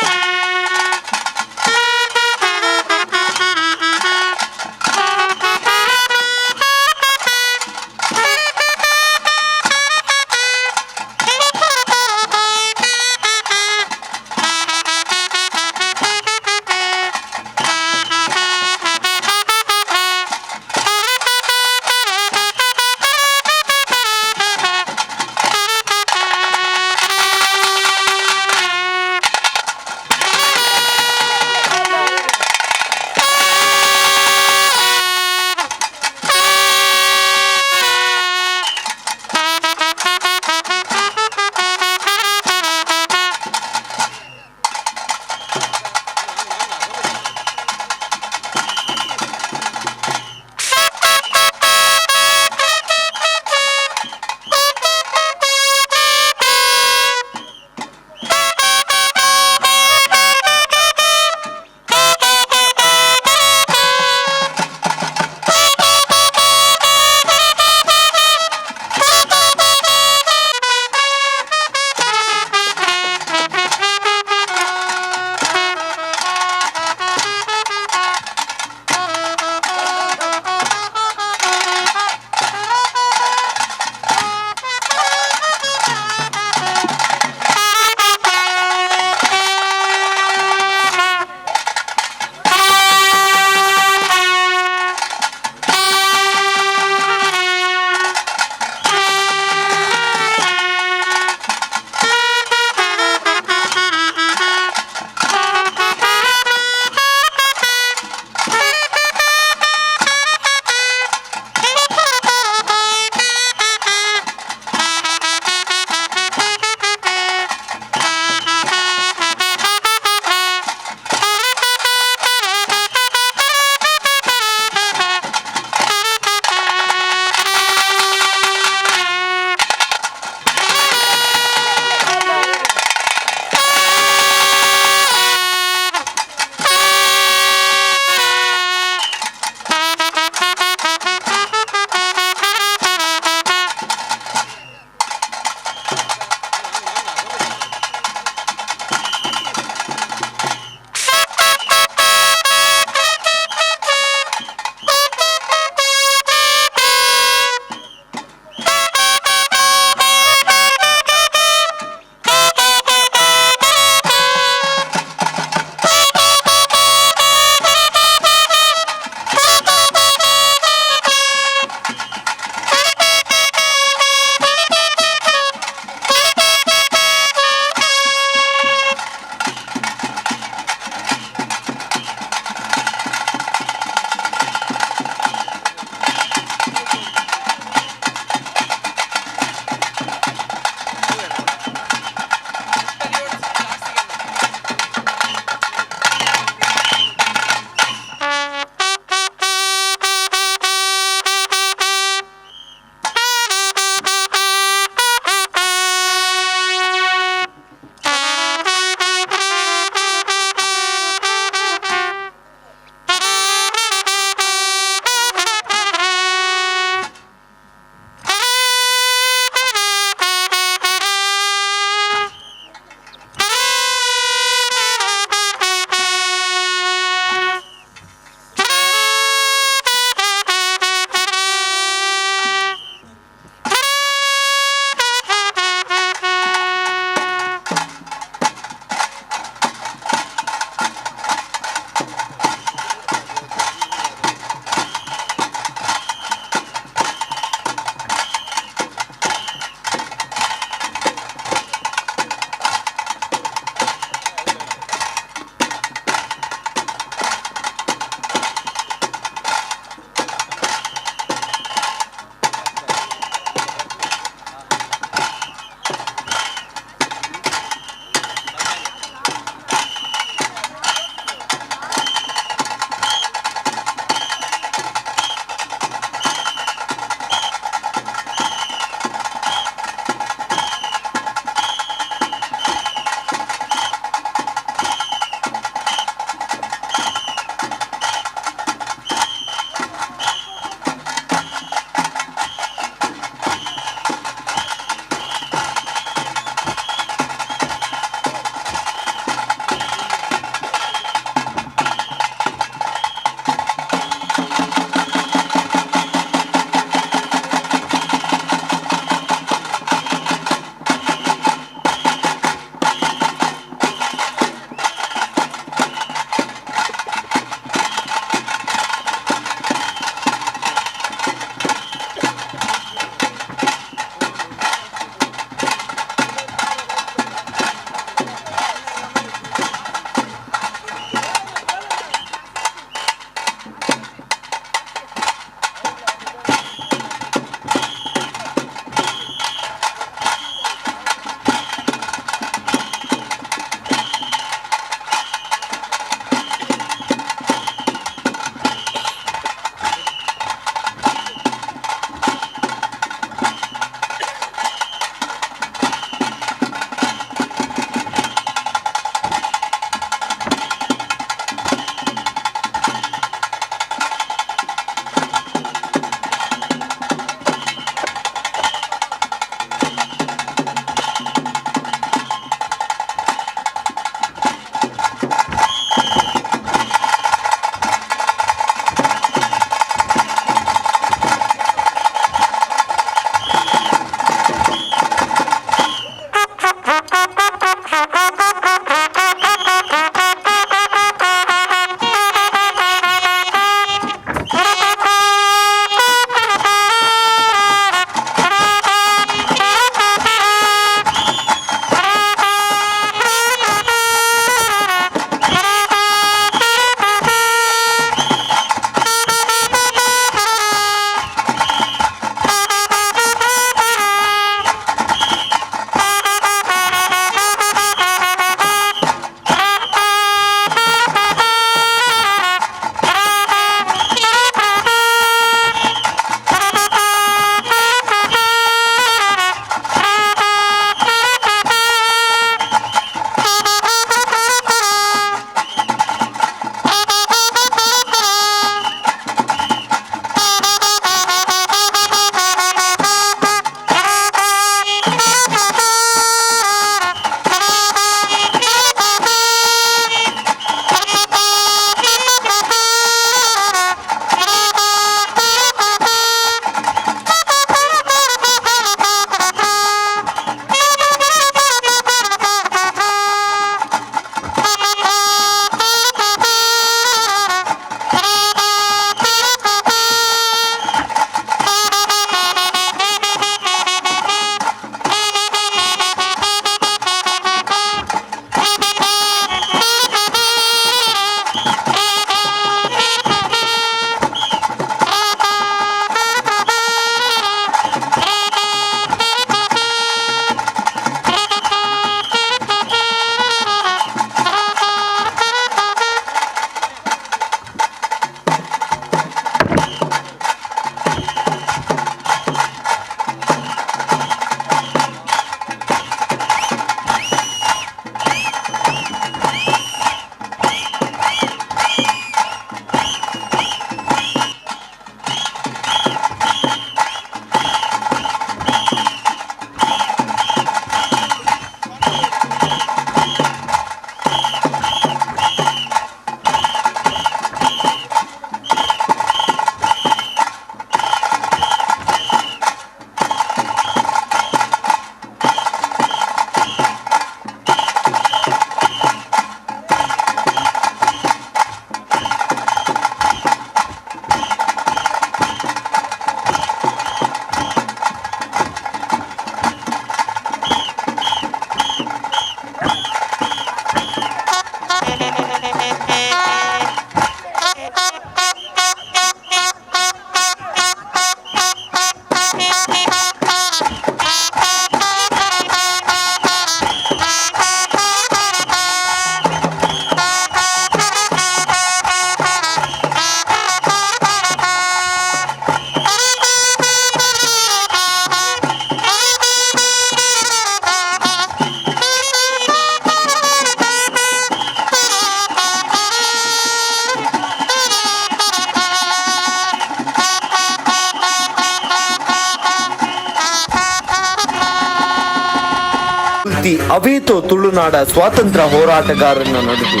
ಇತ್ತಿ ಅವೇತೋ ತುಳುನಾಡ ಸ್ವಾತಂತ್ರ್ಯ ಹೋರಾಟಗಾರನ ನಡುಟು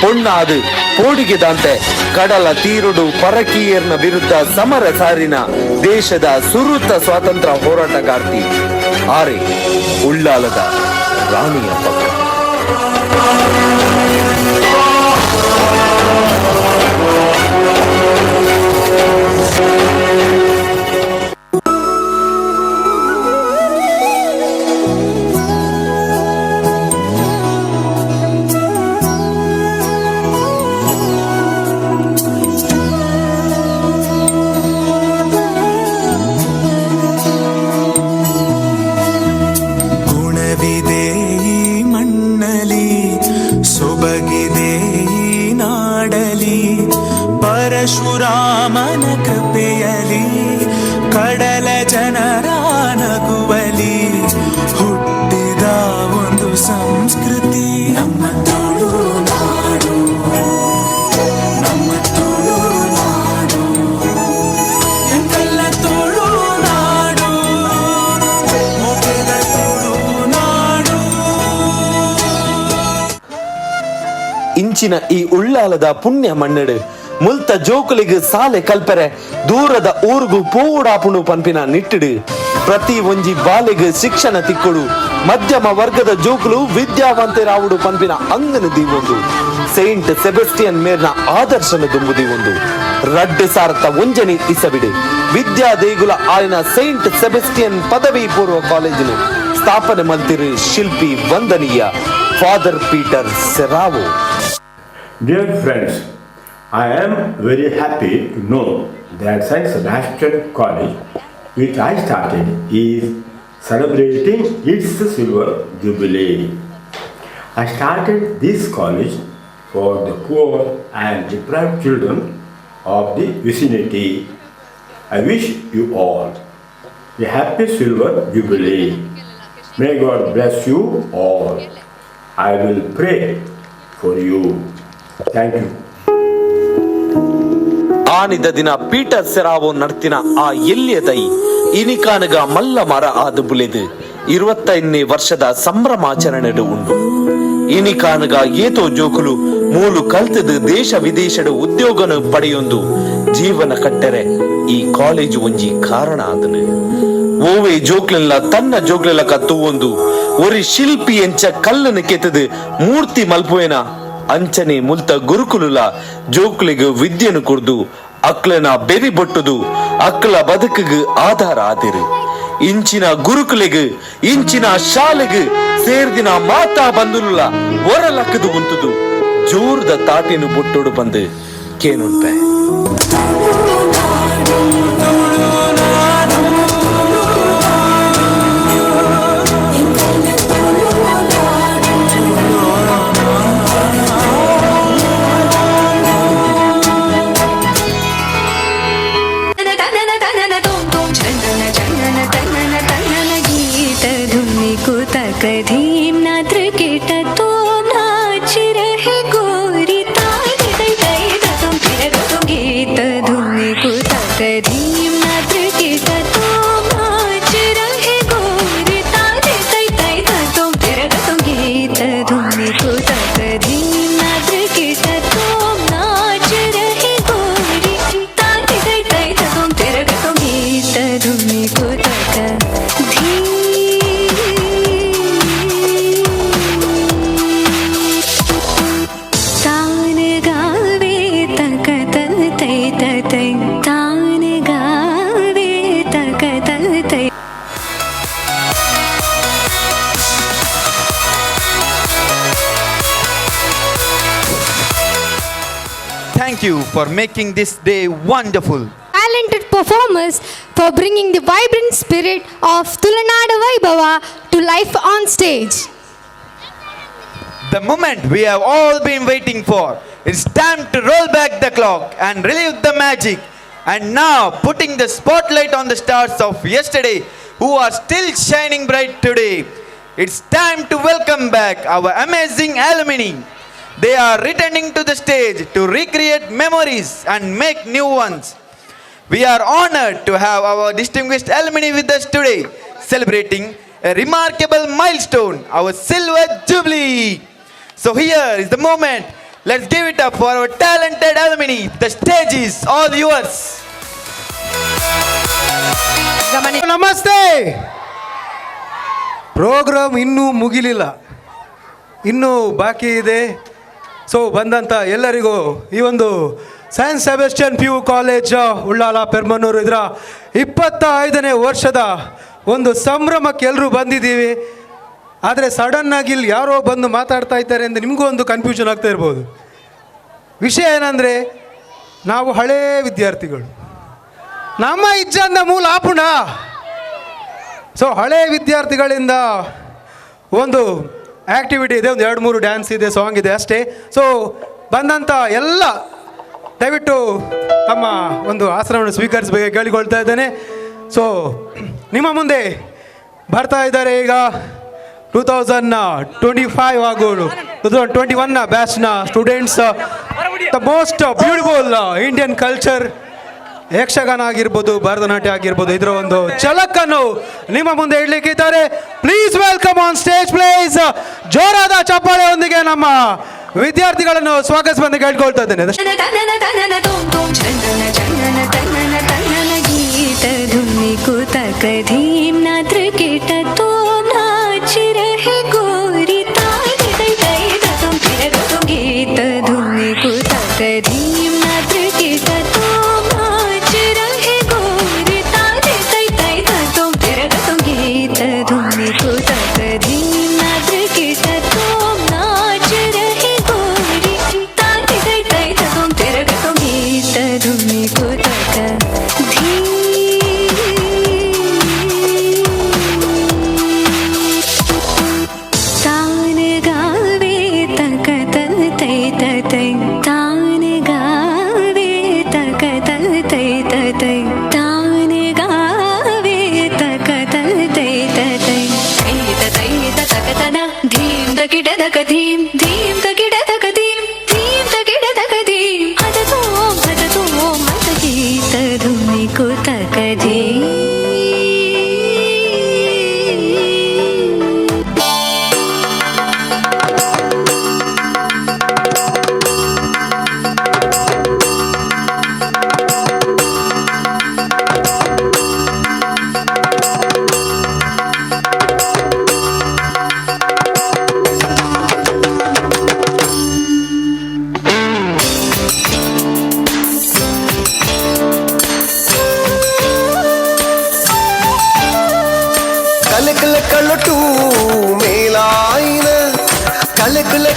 ಪೊಣ್ಣಾದು ಪೋಡಿಗೆದಾಂತೆ ಕಡಲ ತೀರುಡು ಪರಕೀಯರ್ನ ವಿರುದ್ಧ ಸಮರ ಸಾರಿನ ದೇಶದ ಸುರುತ ಸ್ವಾತಂತ್ರ್ಯ ಹೋರಾಟಗಾರ್ತಿ ಆರೆ ಉಳ್ಳಾಲದ ರಾಣಿಯ ಪಕ್ಕ. ಗುಣವಿದೆ ಈ ಮಣ್ಣಲಿ, ಸೊಬಗಿದೆ ಈ ನಾಡಲಿ, ಪರಶುರಾಮನ ಕೃಪೆಯಲಿ, ಕಡಲ ಜನರ ನಗುವಲಿ ಹುಟ್ಟಿದ ಒಂದು ಸಂಸ್ಕೃತಿ ನಮ್ಮ ತುಳುನಾಡು, ನಮ್ಮ ತುಳುನಾಡು, ಎಂತೆಲ್ಲ ತುಳುನಾಡು, ಮೊಗೆದ ತುಳುನಾಡು. ಇಂಚಿನ ಈ ಉಳ್ಳಾಲದ ಪುಣ್ಯ ಮಣ್ಣಡು ಮುಲ್ತ ಜೋಕುಲಿಗ್ ಸಾಲೆ ಕಲ್ಪೆರೆ ದೂರದ ಊರುಗು ಪೋವುಡಾಪುಂಡು ಪನ್ಪಿನ ನಿಟ್ಟಿಡು ಪ್ರತಿ ಒಂಜಿ ಬಾಲೆಗ್ ಶಿಕ್ಷಣ ತಿಕ್ಕುಡು, ಮಧ್ಯಮ ವರ್ಗದ ಜೋಕುಲು ವಿದ್ಯಾವಂತರಾವುಡು ಪನ್ಪಿನ ಅಂಗನ ದೀವೊಂದು ಸೈಂಟ್ ಸೆಬೆಸ್ಟಿಯನ್ ಮೇರ್ನ ಆದರ್ಶನ ದುಂಬು ದೀವೊಂದು 2001ನೇ ಇಸವಿಡು ವಿದ್ಯಾ ದೇಗುಲ ಆಯನ ಸೈಂಟ್ ಸೆಬೆಸ್ಟಿಯನ್ ಪದವಿ ಪೂರ್ವ ಕಾಲೇಜಿನ ಸ್ಥಾಪನೆ ಮಲ್ತಿರು ಶಿಲ್ಪಿ ವಂದನೀಯ father Peter Serrao. Dear friends, I am very happy to know that Saint Sebastian College, which I started, is celebrating its silver jubilee. I started this college for the poor and deprived children of the vicinity. I wish you all a happy silver jubilee. May God bless you all. I will pray for you. Thank you. ಆನಿದ ದಿನ Peter Serrao ನಡ್ತಿನ ಆ ಎಲ್ಲಿಯ ದೈ ಇನಿಕಾನಗ ಮಲ್ಲ ಮರ ಆದು ಬುಲೆದು 25ನೇ ವರ್ಷದ ಸಂಭ್ರಮಾಚರಣೆಡು ಉಂಡು. ಇನಿಕಾನಗ ಏತೋ ಜೋಕುಲು ಮೂಲು ಕಲ್ತದು ದೇಶ ವಿದೇಶದ ಉದ್ಯೋಗನು ಪಡೆಯೊಂದು ಜೀವನ ಕಟ್ಟರೆ ಈ ಕಾಲೇಜು ಒಂಜಿ ಕಾರಣ ಆದನು. ಓವೆ ಜೋಕ್ಲೆಲ್ಲ ತನ್ನ ಜೋಕ್ಲೆಲ್ಲ ಕತ್ತುವೊಂದು ಒರಿ ಶಿಲ್ಪಿ ಎಂಚ ಕಲ್ಲನ್ನು ಕೆತ್ತದು ಮೂರ್ತಿ ಮಲ್ಪುವೇನ ಅಂಚನೆ ಮುಲ್ತ ಗುರುಕುಲುಲ ಜೋಕ್ಲಿಗ್ ವಿದ್ಯೆನು ಕೊರ್ದು ಅಕ್ಲನ ಬೆರಿ ಬೊಟ್ಟುದು ಅಕ್ಲ ಬದುಕಿಗೆ ಆಧಾರ ಆದಿರು. ಇಂಚಿನ ಗುರುಕುಲಿಗ್ ಇಂಚಿನ ಶಾಲೆಗ್ ಸೇರ್ದಿನ ಮಾತಾ ಬಂದುಲುಲ ಒರಲಕ್ಕದು ಉಂಟುದು ಜೋರ್ದ ತಾಟಿನ ಬೊಟ್ಟೋಡು ಬಂದು ಕೇನುಂಪೆ. ತನನ ತೋಂ ತೋಂ ಚನನ ಚನನ ತನನ ತನನ ಗೀತ धुन को तक धीम नात्र केट तो नाच रहे गोरी तान तई तई तम फिर तो गीत धुन को तक धीम नात्र केट तो नाच रहे गोरी तान तई तई तम फिर तो गीत धुन को तक धीम नात्र केट तो नाच रहे गोरी तान तई तई तम फिर तो गीत धुन को तक धीम तान गावे तक तै तै तान गावे तक तै. Thank you for making this day wonderful. Talented performers for bringing the vibrant spirit of Tulunadu Vaibhava to life on stage. The moment we have all been waiting for. It's time to roll back the clock and relive the magic. And now, putting the spotlight on the stars of yesterday who are still shining bright today. It's time to welcome back our amazing alumni. They are returning to the stage to recreate memories and make new ones. We are honored to have our distinguished alumni with us today, celebrating a remarkable milestone, our silver jubilee. So here is the moment. Let's give it up for our talented alumni. The stage is all yours. ನಮಸ್ತೆ. Programme ಇನ್ನೂ ಮುಗಿಲಿಲ್ಲ, ಇನ್ನೂ ಬಾಕಿ ಇದೆ. ಸೊ ಬಂದಂಥ ಎಲ್ಲರಿಗೂ ಈ ಒಂದು Saint Sebastian PU college Ullal Permanur ಇದರ 25ನೇ ವರ್ಷದ ಒಂದು ಸಂಭ್ರಮಕ್ಕೆ ಎಲ್ಲರೂ ಬಂದಿದ್ದೀವಿ. ಆದರೆ ಸಡನ್ನಾಗಿ ಇಲ್ಲಿ ಯಾರೋ ಬಂದು ಮಾತಾಡ್ತಾ ಇದ್ದಾರೆ ಅಂದರೆ ನಿಮಗೂ ಒಂದು ಕನ್ಫ್ಯೂಷನ್ ಆಗ್ತಾ ಇರ್ಬೋದು. ವಿಷಯ ಏನಂದರೆ, ನಾವು ಹಳೇ ವಿದ್ಯಾರ್ಥಿಗಳು, ನಮ್ಮ ಇಜ್ಜಂದ ಮೂಲ ಆಪುಣ. ಸೊ ಹಳೇ ವಿದ್ಯಾರ್ಥಿಗಳಿಂದ ಒಂದು ಆ್ಯಕ್ಟಿವಿಟಿ ಇದೆ, ಒಂದು 2-3 ಡ್ಯಾನ್ಸ್ ಇದೆ, ಸಾಂಗ್ ಇದೆ ಅಷ್ಟೇ. ಸೊ ಬಂದಂಥ ಎಲ್ಲ ದಯವಿಟ್ಟು ತಮ್ಮ ಒಂದು ಆಸನವನ್ನು ಸ್ವೀಕರಿಸಬೇಕು ಕೇಳಿಕೊಳ್ತಾ ಇದ್ದೇನೆ. ಸೊ ನಿಮ್ಮ ಮುಂದೆ ಬರ್ತಾ ಇದ್ದಾರೆ ಈಗ 2025 ಹಾಗೂ 2021 ಬ್ಯಾಚ್ನ students. The most beautiful Indian culture, Yakshagana ಆಗಿರ್ಬೋದು, ಭರತನಾಟ್ಯ ಆಗಿರ್ಬೋದು, ಇದರ ಒಂದು ಛಲಕನ್ನು ನಿಮ್ಮ ಮುಂದೆ ಇಡಲಿಕ್ಕಿದ್ದಾರೆ. Please welcome on stage please. ಜೋರಾದ ಚಪ್ಪಾಳೆಯೊಂದಿಗೆ ನಮ್ಮ ವಿದ್ಯಾರ್ಥಿಗಳನ್ನು ಸ್ವಾಗತಿಸುವಂತೆ ಕೇಳ್ಕೊಳ್ತಾ ಇದ್ದೇನೆ.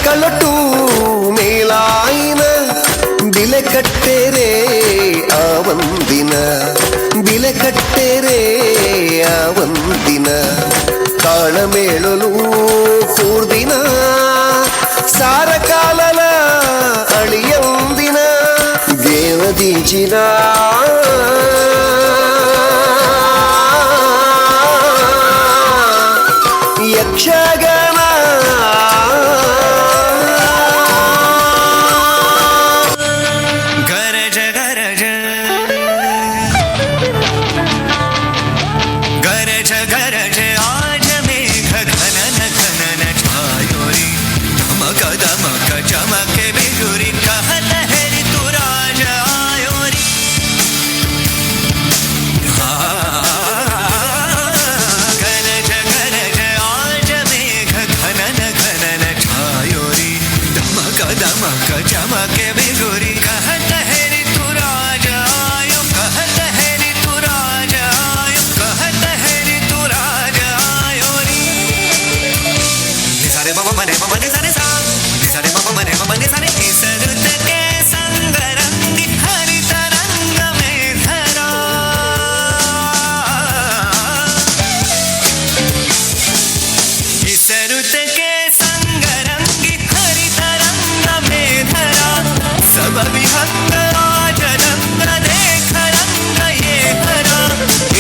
ಕಲಟು ಮೇಲಾಯಿನ ಬಿಲೆ ಕಟ್ಟೆರೆ ಆ ಒಂದಿನ, ಬಿಲೆ ಕಟ್ಟೆರೆ ಆ ಒಂದಿನ, ಕಾಣಮೇಳಲು ಕೂರ್ದಿನ ಸಾರ ಕಾಲನ ಅಳಿಯೊಂದಿನ ದೇವದೀಜಿನ ಯಕ್ಷಗಾನ. ಗರಜ ಗರಜ ಗರಜ ಗರಜ ಆಜ ಮೇಘ ಘನನ ಘನನ ಛಾಯೋರಿ, ಧಮಕ ಧಮಕ ಚಮಕೆ ಬಿಜುರಿ, ಕಹತ ಹೆರಿ ತುರಾಜ ಆಯೋರಿ. ಗರಜ ಗರಜ ಆಜ ಮೇಘ ಘನನ ಘನನ ಛಾಯೋರಿ, ಧಮಕ ಧಮಕ ಚಮಕೆ ಬಿಜುರಿ, ಕಹತ ಹೆರಿ ತುರಾಜ ಆಯೋ, ಕಹತ ಹೆರಿ ತುರಾಜ ಆಯೋ, ಕಹತ ಹೆರಿ ತುರಾಜ ಆಯೋರಿ. ನಿಸಾರೆ ಮಮ ಮನೆ ಮಮ ನಿಸಾರೆ ಸಾ, ನಿಸಾರೆ ಮಮ ಮನೆ ಮಮ ನಿಸಾರೆ. ಇಸರುತಕ್ಕೆ ಸಂಗರಂಗಿ ಹರಿತರಂಗ ಮೇಧರ, ಇಸರುತಕ್ಕೆ ಸಂಗರಂಗಿ ಹರಿತರಂಗ ಮೇಧರ, ಸಬ ವಿಹಂಗ ರಾಜರಂಗ ದೇಖ ರಂಗ ಯೇ ಹರ,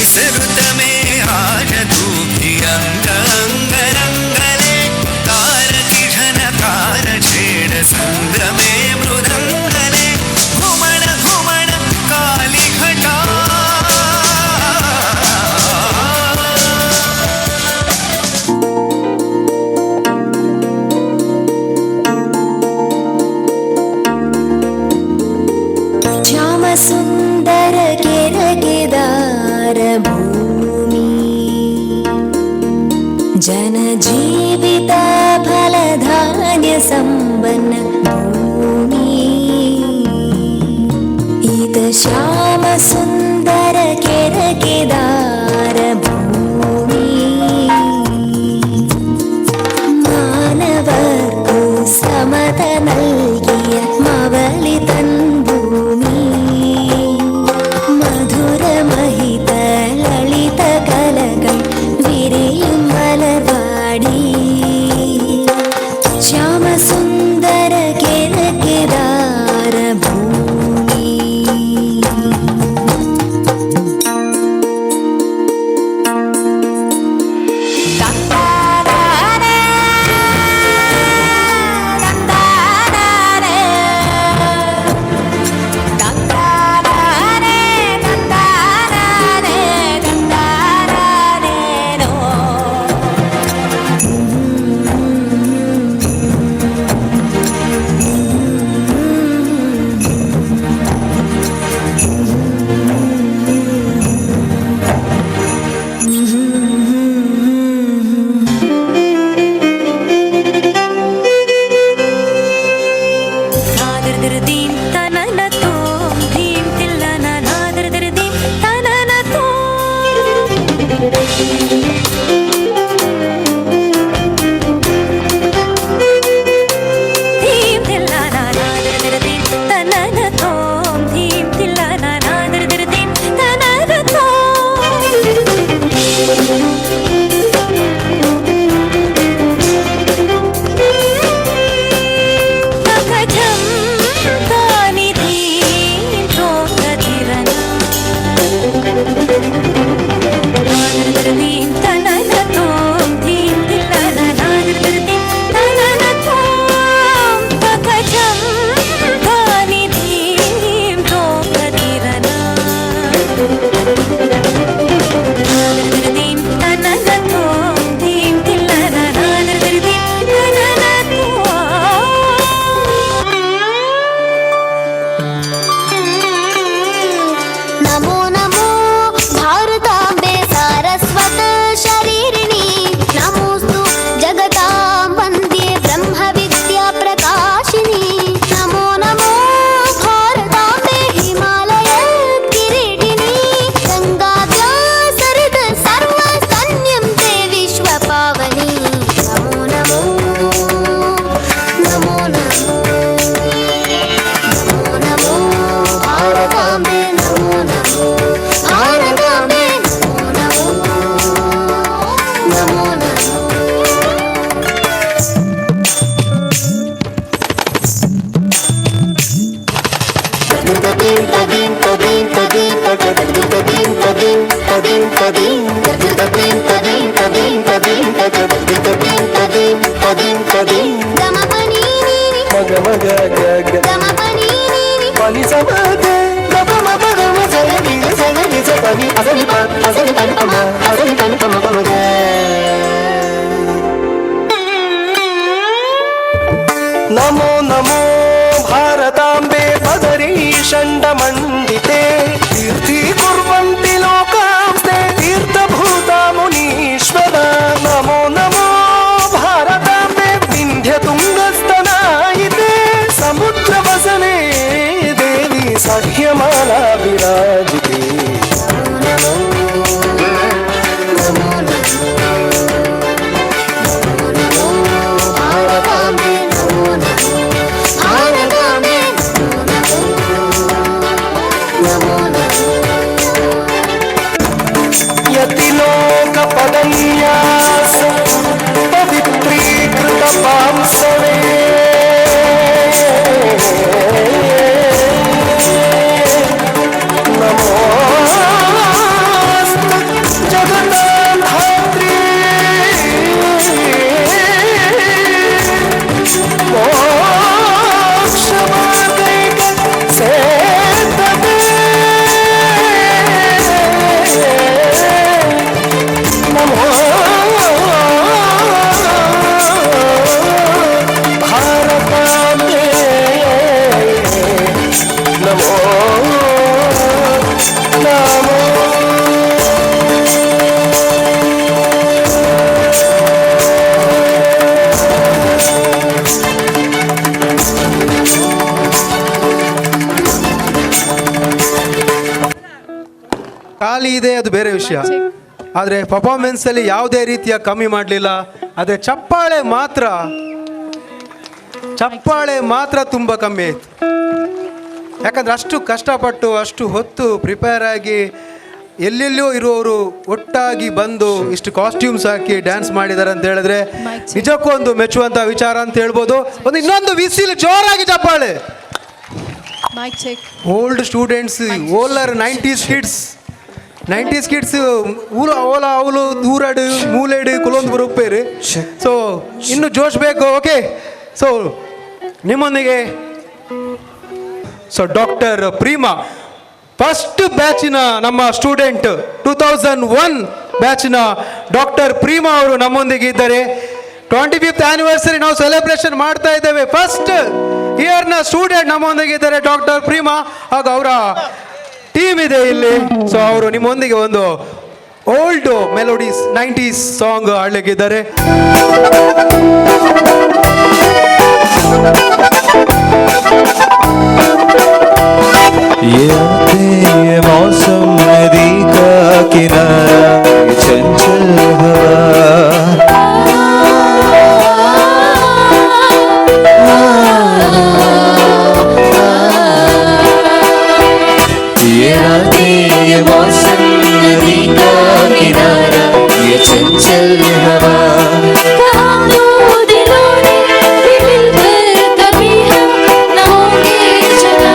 ಇಸರುತ ಮೇ ಆಜ ತೂ ಭಿ ಅಂಗ ಅಂಗ ರಂಗಲೆ, ತಾರಕಿ ಝನಕಾರ ಛೇಡ ಸಂದ್ರ ಮೇ ಮೃದಂಗ. മമത നൽകിയ മവലി തൻ ഭൂമി മധുരമഹിത ലളിത കലകൾ വിരിയും മലർവാടി ശ്യാമസുന്ദര കേരകേദാര ഭൂമി. നമോ നമോ ഭാരതാംബേ സാരസ്വത ശരീരിണി നമോസ്തു ജഗതാം വന്ദ്യേ ബ്രഹ്മവിദ്യാ പ്രകാശിനി. നമോ നമോ ഭാരതാംബേ ഹിമാലയ കിരീടിനി ഗംഗാവ്യാസരിത സർവസ്തന്യം തേ വിശ്വപാവനി. നമോ നമോ നമോ നമോ നമോ ഭാരതാംബേ നമോ നമോ ഭാരതാംബേ നമോ നമോ നമോ. ನಮೋ ನಮೋ ಭಾರತಾಂಬೆ ಬದರಿ ಷಂಡಮಂಡಿತೆ ತೀರ್ಥೀಕುರ್ವಂತಿ ಲೋಕಾಂಸ್ತೆ ತೀರ್ಥಭೂತ ಮುನೀಶ್ವರ. ನಮೋ ನಮೋ ಭಾರತಾಂಬೆ ವಿಂಧ್ಯ ತುಂಗಸ್ತನಾಯಿತೆ ಸಮುದ್ರವಸನೆ ದೇವಿ ಸಹ್ಯಮಾಲಾ ವಿರಾಜಿತೆ. ಯತಿಲೋಕಪದನ್ಯಾಸ ಪವಿತ್ರೀಕೃತ ಪಾಂಸವೇ ನಮೋಸ್ತು ಜಗತಾಂ ಧಾತ್ರಿ ಮೋಕ್ಷಮಾರ್ಗೈಕ ಸೇತುವೆ. ನಮೋ ಭಾರತಾಂಬೆ ನಮೋ ನಮೋ. ಖಾಲಿ ಇದೆ, ಅದು ಬೇರೆ ವಿಷಯ. ಆದರೆ ಪರ್ಫಾರ್ಮೆನ್ಸಲ್ಲಿ ಯಾವುದೇ ರೀತಿಯ ಕಮ್ಮಿ ಮಾಡಲಿಲ್ಲ. ಆದರೆ ಚಪ್ಪಾಳೆ ಮಾತ್ರ ಚಪ್ಪಾಳೆ ಮಾತ್ರ ತುಂಬ ಕಮ್ಮಿ ಆಯಿತು. ಯಾಕಂದರೆ ಅಷ್ಟು ಕಷ್ಟಪಟ್ಟು ಅಷ್ಟು ಹೊತ್ತು ಪ್ರಿಪೇರ್ ಆಗಿ ಎಲ್ಲೆಲ್ಲೋ ಇರುವವರು ಒಟ್ಟಾಗಿ ಬಂದು ಇಷ್ಟು ಕಾಸ್ಟ್ಯೂಮ್ಸ್ ಹಾಕಿ ಡ್ಯಾನ್ಸ್ ಮಾಡಿದ್ದಾರೆ ಅಂತ ಹೇಳಿದ್ರೆ ನಿಜಕ್ಕೂ ಒಂದು ಮೆಚ್ಚುವಂಥ ವಿಚಾರ ಅಂತ ಹೇಳ್ಬೋದು. ಒಂದು ಇನ್ನೊಂದು ವಿಸಿಲ್, ಜೋರಾಗಿ ಚಪ್ಪಾಳೆ. Mic check. Old students, ಓಲರ್ 90s kids, 90s kids ಊರು ಓಲ ಅವಲು ದೂರಡು ಮೂಲೆಡು ಕುಲೊಂದು ಬರುಪ್ಪೇರು. ಸೊ ಇನ್ನು ಜೋಶ್ ಬೇಕು. ಓಕೆ, ಸೊ ನಿಮ್ಮೊಂದಿಗೆ so doctor Prema, first ಬ್ಯಾಚಿನ ನಮ್ಮ ಸ್ಟೂಡೆಂಟ್, 2001 ಬ್ಯಾಚಿನ ಡಾಕ್ಟರ್ ಪ್ರೀಮಾ ಅವರು ನಮ್ಮೊಂದಿಗೆ ಇದ್ದಾರೆ. 25th anniversary ನಾವು ಸೆಲೆಬ್ರೇಷನ್ ಮಾಡ್ತಾ ಇದ್ದೇವೆ. ಫಸ್ಟ್ ಇಯರ್ನ ಸ್ಟೂಡೆಂಟ್ ನಮ್ಮೊಂದಿಗೆ ಇದ್ದಾರೆ ಡಾಕ್ಟರ್ ಪ್ರೀಮಾ ಹಾಗೂ ಅವರ ಟೀಮ್ ಇದೆ ಇಲ್ಲಿ. ಸೊ ಅವರು ನಿಮ್ಮೊಂದಿಗೆ ಒಂದು old melodies 90s song ಹಾಡ್ಲಿಕ್ಕಿದ್ದಾರೆ. ये रातें ये मौसम नदी का किनारा ये चंचल हवा, ये रातें ये मौसम नदी का किनारा ये चंचल हवा। कहा दो दिलों ने भी मिलकर कभी हम न होंगे जुदा।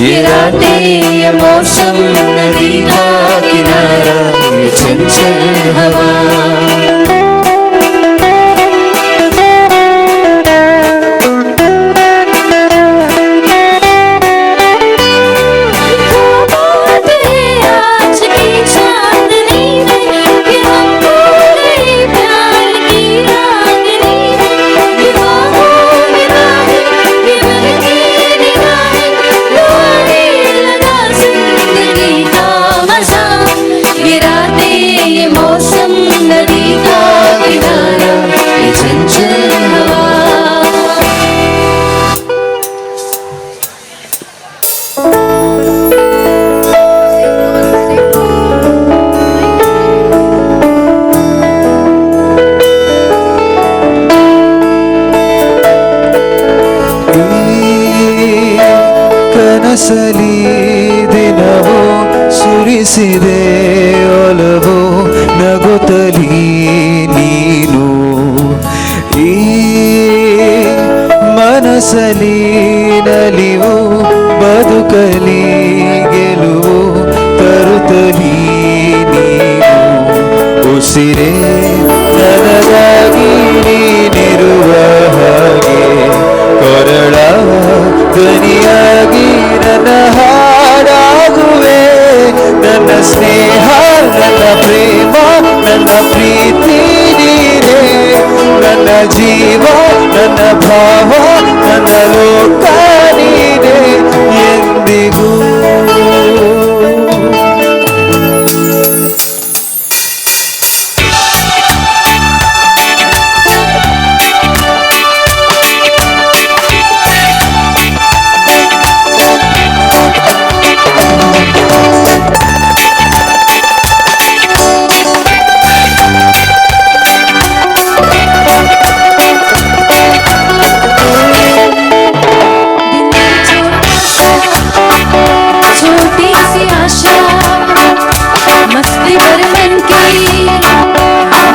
ये रातें ये मौसम नदी का किनारा ये चंचल हवा। बात है आज की चांदनी में कि हम भूल गए प्यार की रागनी में, कि बाहों में बाहें, कि बहकी निगाहें, लो आने लगा जिंदगी का मजा। ये रातें ये मौसम नदी का किनारा ये चंचल हवा। ಈ ಕನಸಲಿ ದಿನವೂ ಸುರಿಸಿದೆ ಒಲವು ನಗುತ್ತಲಿ ನೀನು, ಈ ಮನಸಲಿ ನಲಿವು ಬದುಕಲಿ ಗೆಲುವು ತರುತ್ತಲಿ ನೀನು, ಉಸಿರೇ ನನಗಾಗಿ ನೀನಿರುವ ಹಾಗೆ ಕೊರಳ ಧ್ವನಿಯಾಗಿ ನನ್ನ ಹಾಡಾಗುವೆ, ನನ್ನ ಸ್ನೇಹ ನನ್ನ ಪ್ರೇಮ ನನ್ನ ಪ್ರೀತಿ ನೀನೇ, ನನ್ನ ಜೀವ ನನ್ನ ಭಾವ ನನ್ನ ಲೋಕ ನೀನೇ ಎಂದಿಗೂ. छोटी सी आशा मस्ती भर मन की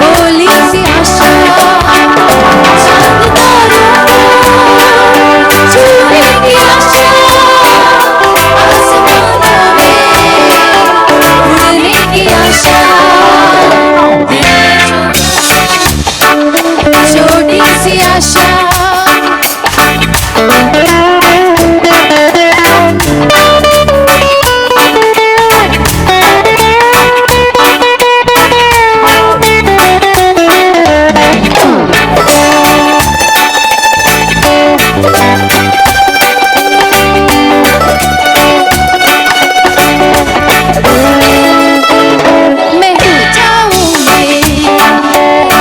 बोली सी आशा, चांद तारों छूने की आशा, आसमानों में उड़ने की आशा। छोटी सी आशा। मैं जाऊंगी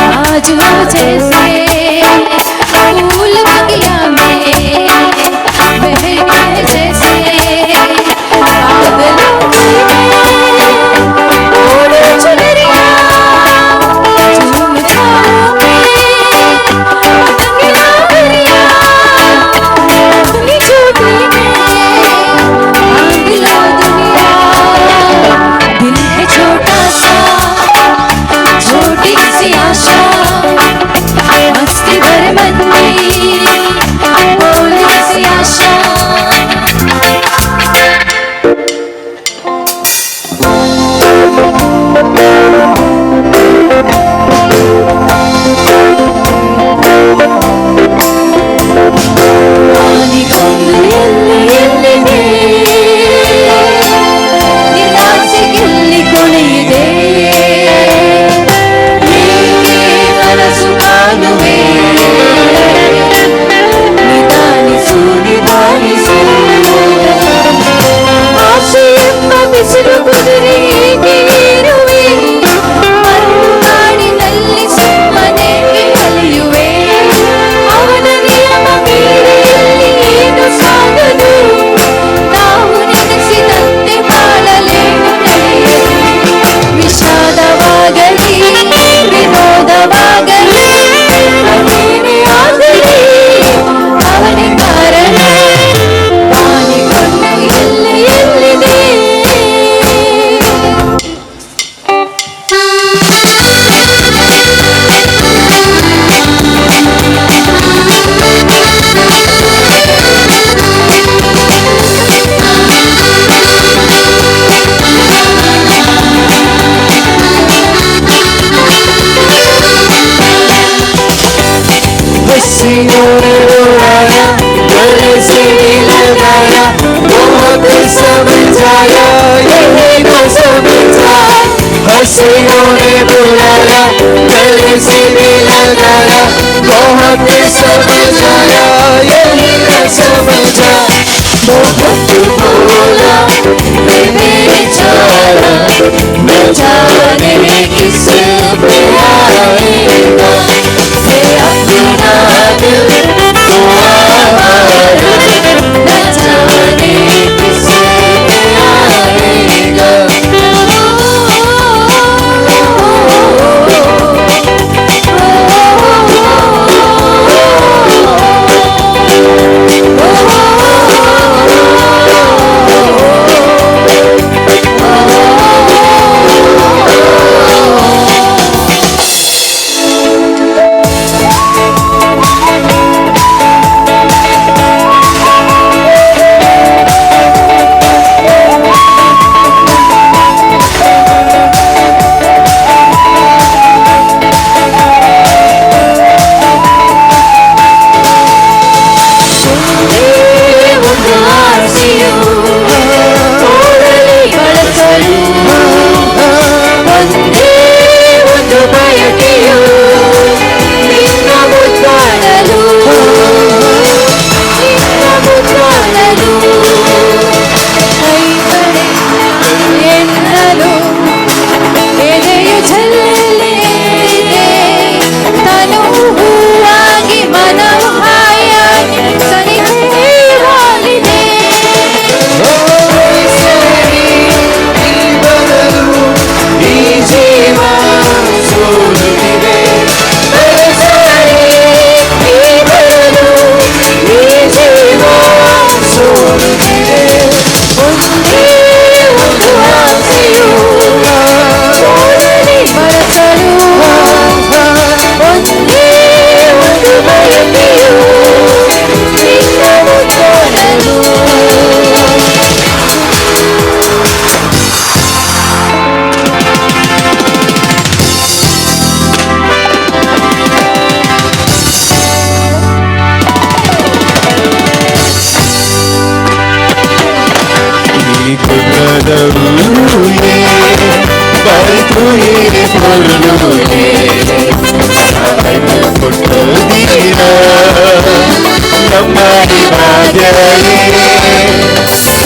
आज वो जैसे फूल बगिया में। हसीनों ने बुलाया, गले से भी लगाया, बहुत समझाया यही न समझा। हसीनों ने बुलाया, गले से भी लगाया, बहुत समझाया यही न समझा। बहुत बोला मैं बेचारा, न जाने किस पे आएगा, मैं अपना दिल तो आवारा, न जाने किस पे आएगा।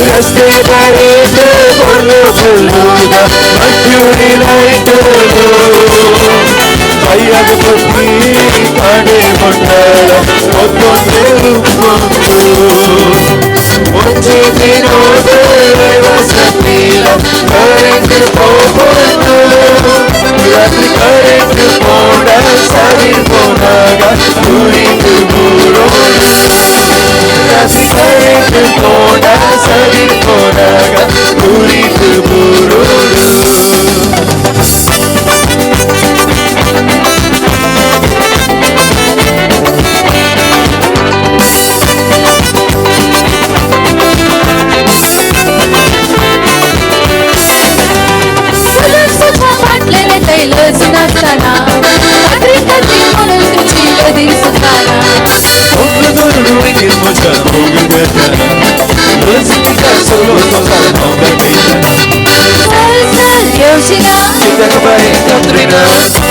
ರಸ್ತೆ ಬರೆದು ಬೊಳ್ಳು ಬೊಳ್ಳುದ ಮರ್ಕ್ಯೂರಿ ಲೈಟುಲು ಕೈಯಾಗ ಕೊಟ್ಟಿ ಕಾಡೆ ಕೊಟ್ಟಳ ಒತ್ತೊಂದು ಒಂಜಿ ದಿನೋದ ವಸತಿಲ ಕರೆಂಟ್ ಹೋಗೋದು ರಾತ್ರಿ ಕರೆಂಟ್ ಪೋಡ ಸರಿ ಪೋನಾಗ ಊರಿಗೆ ಬೂರೋದು ರಾತ್ರಿ ಕರೆಂಟ್ ಪೋಡ ಸರಿ ಪೋನಾಗ ಊರಿಗೆ ಬೂರೋದು.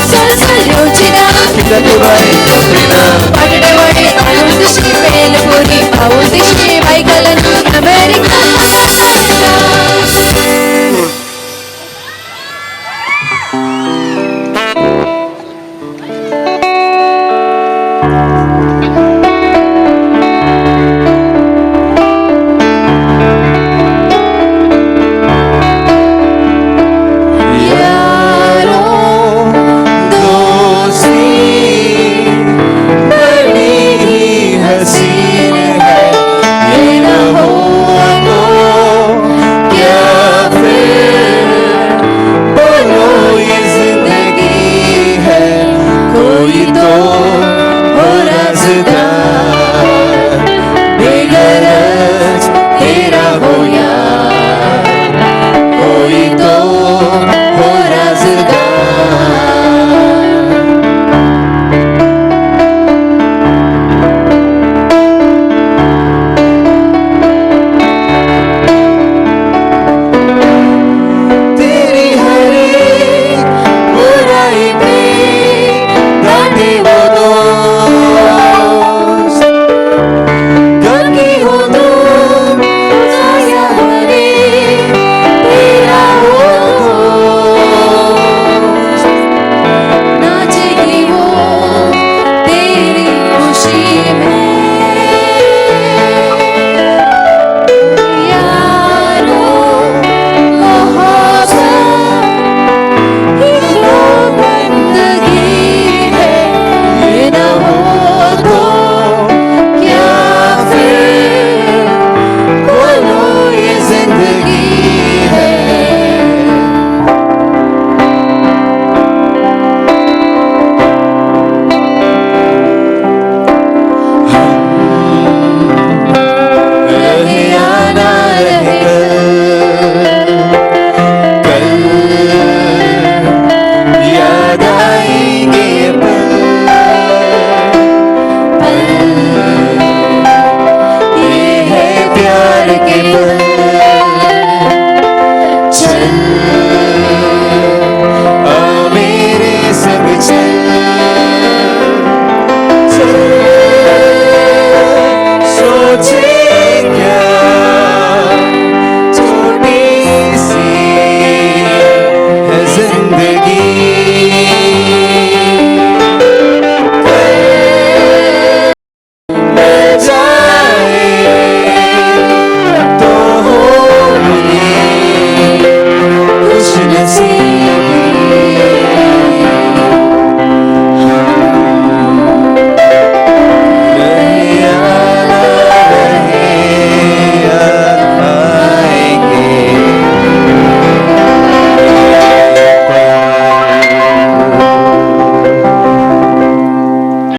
Sal sal Yojana,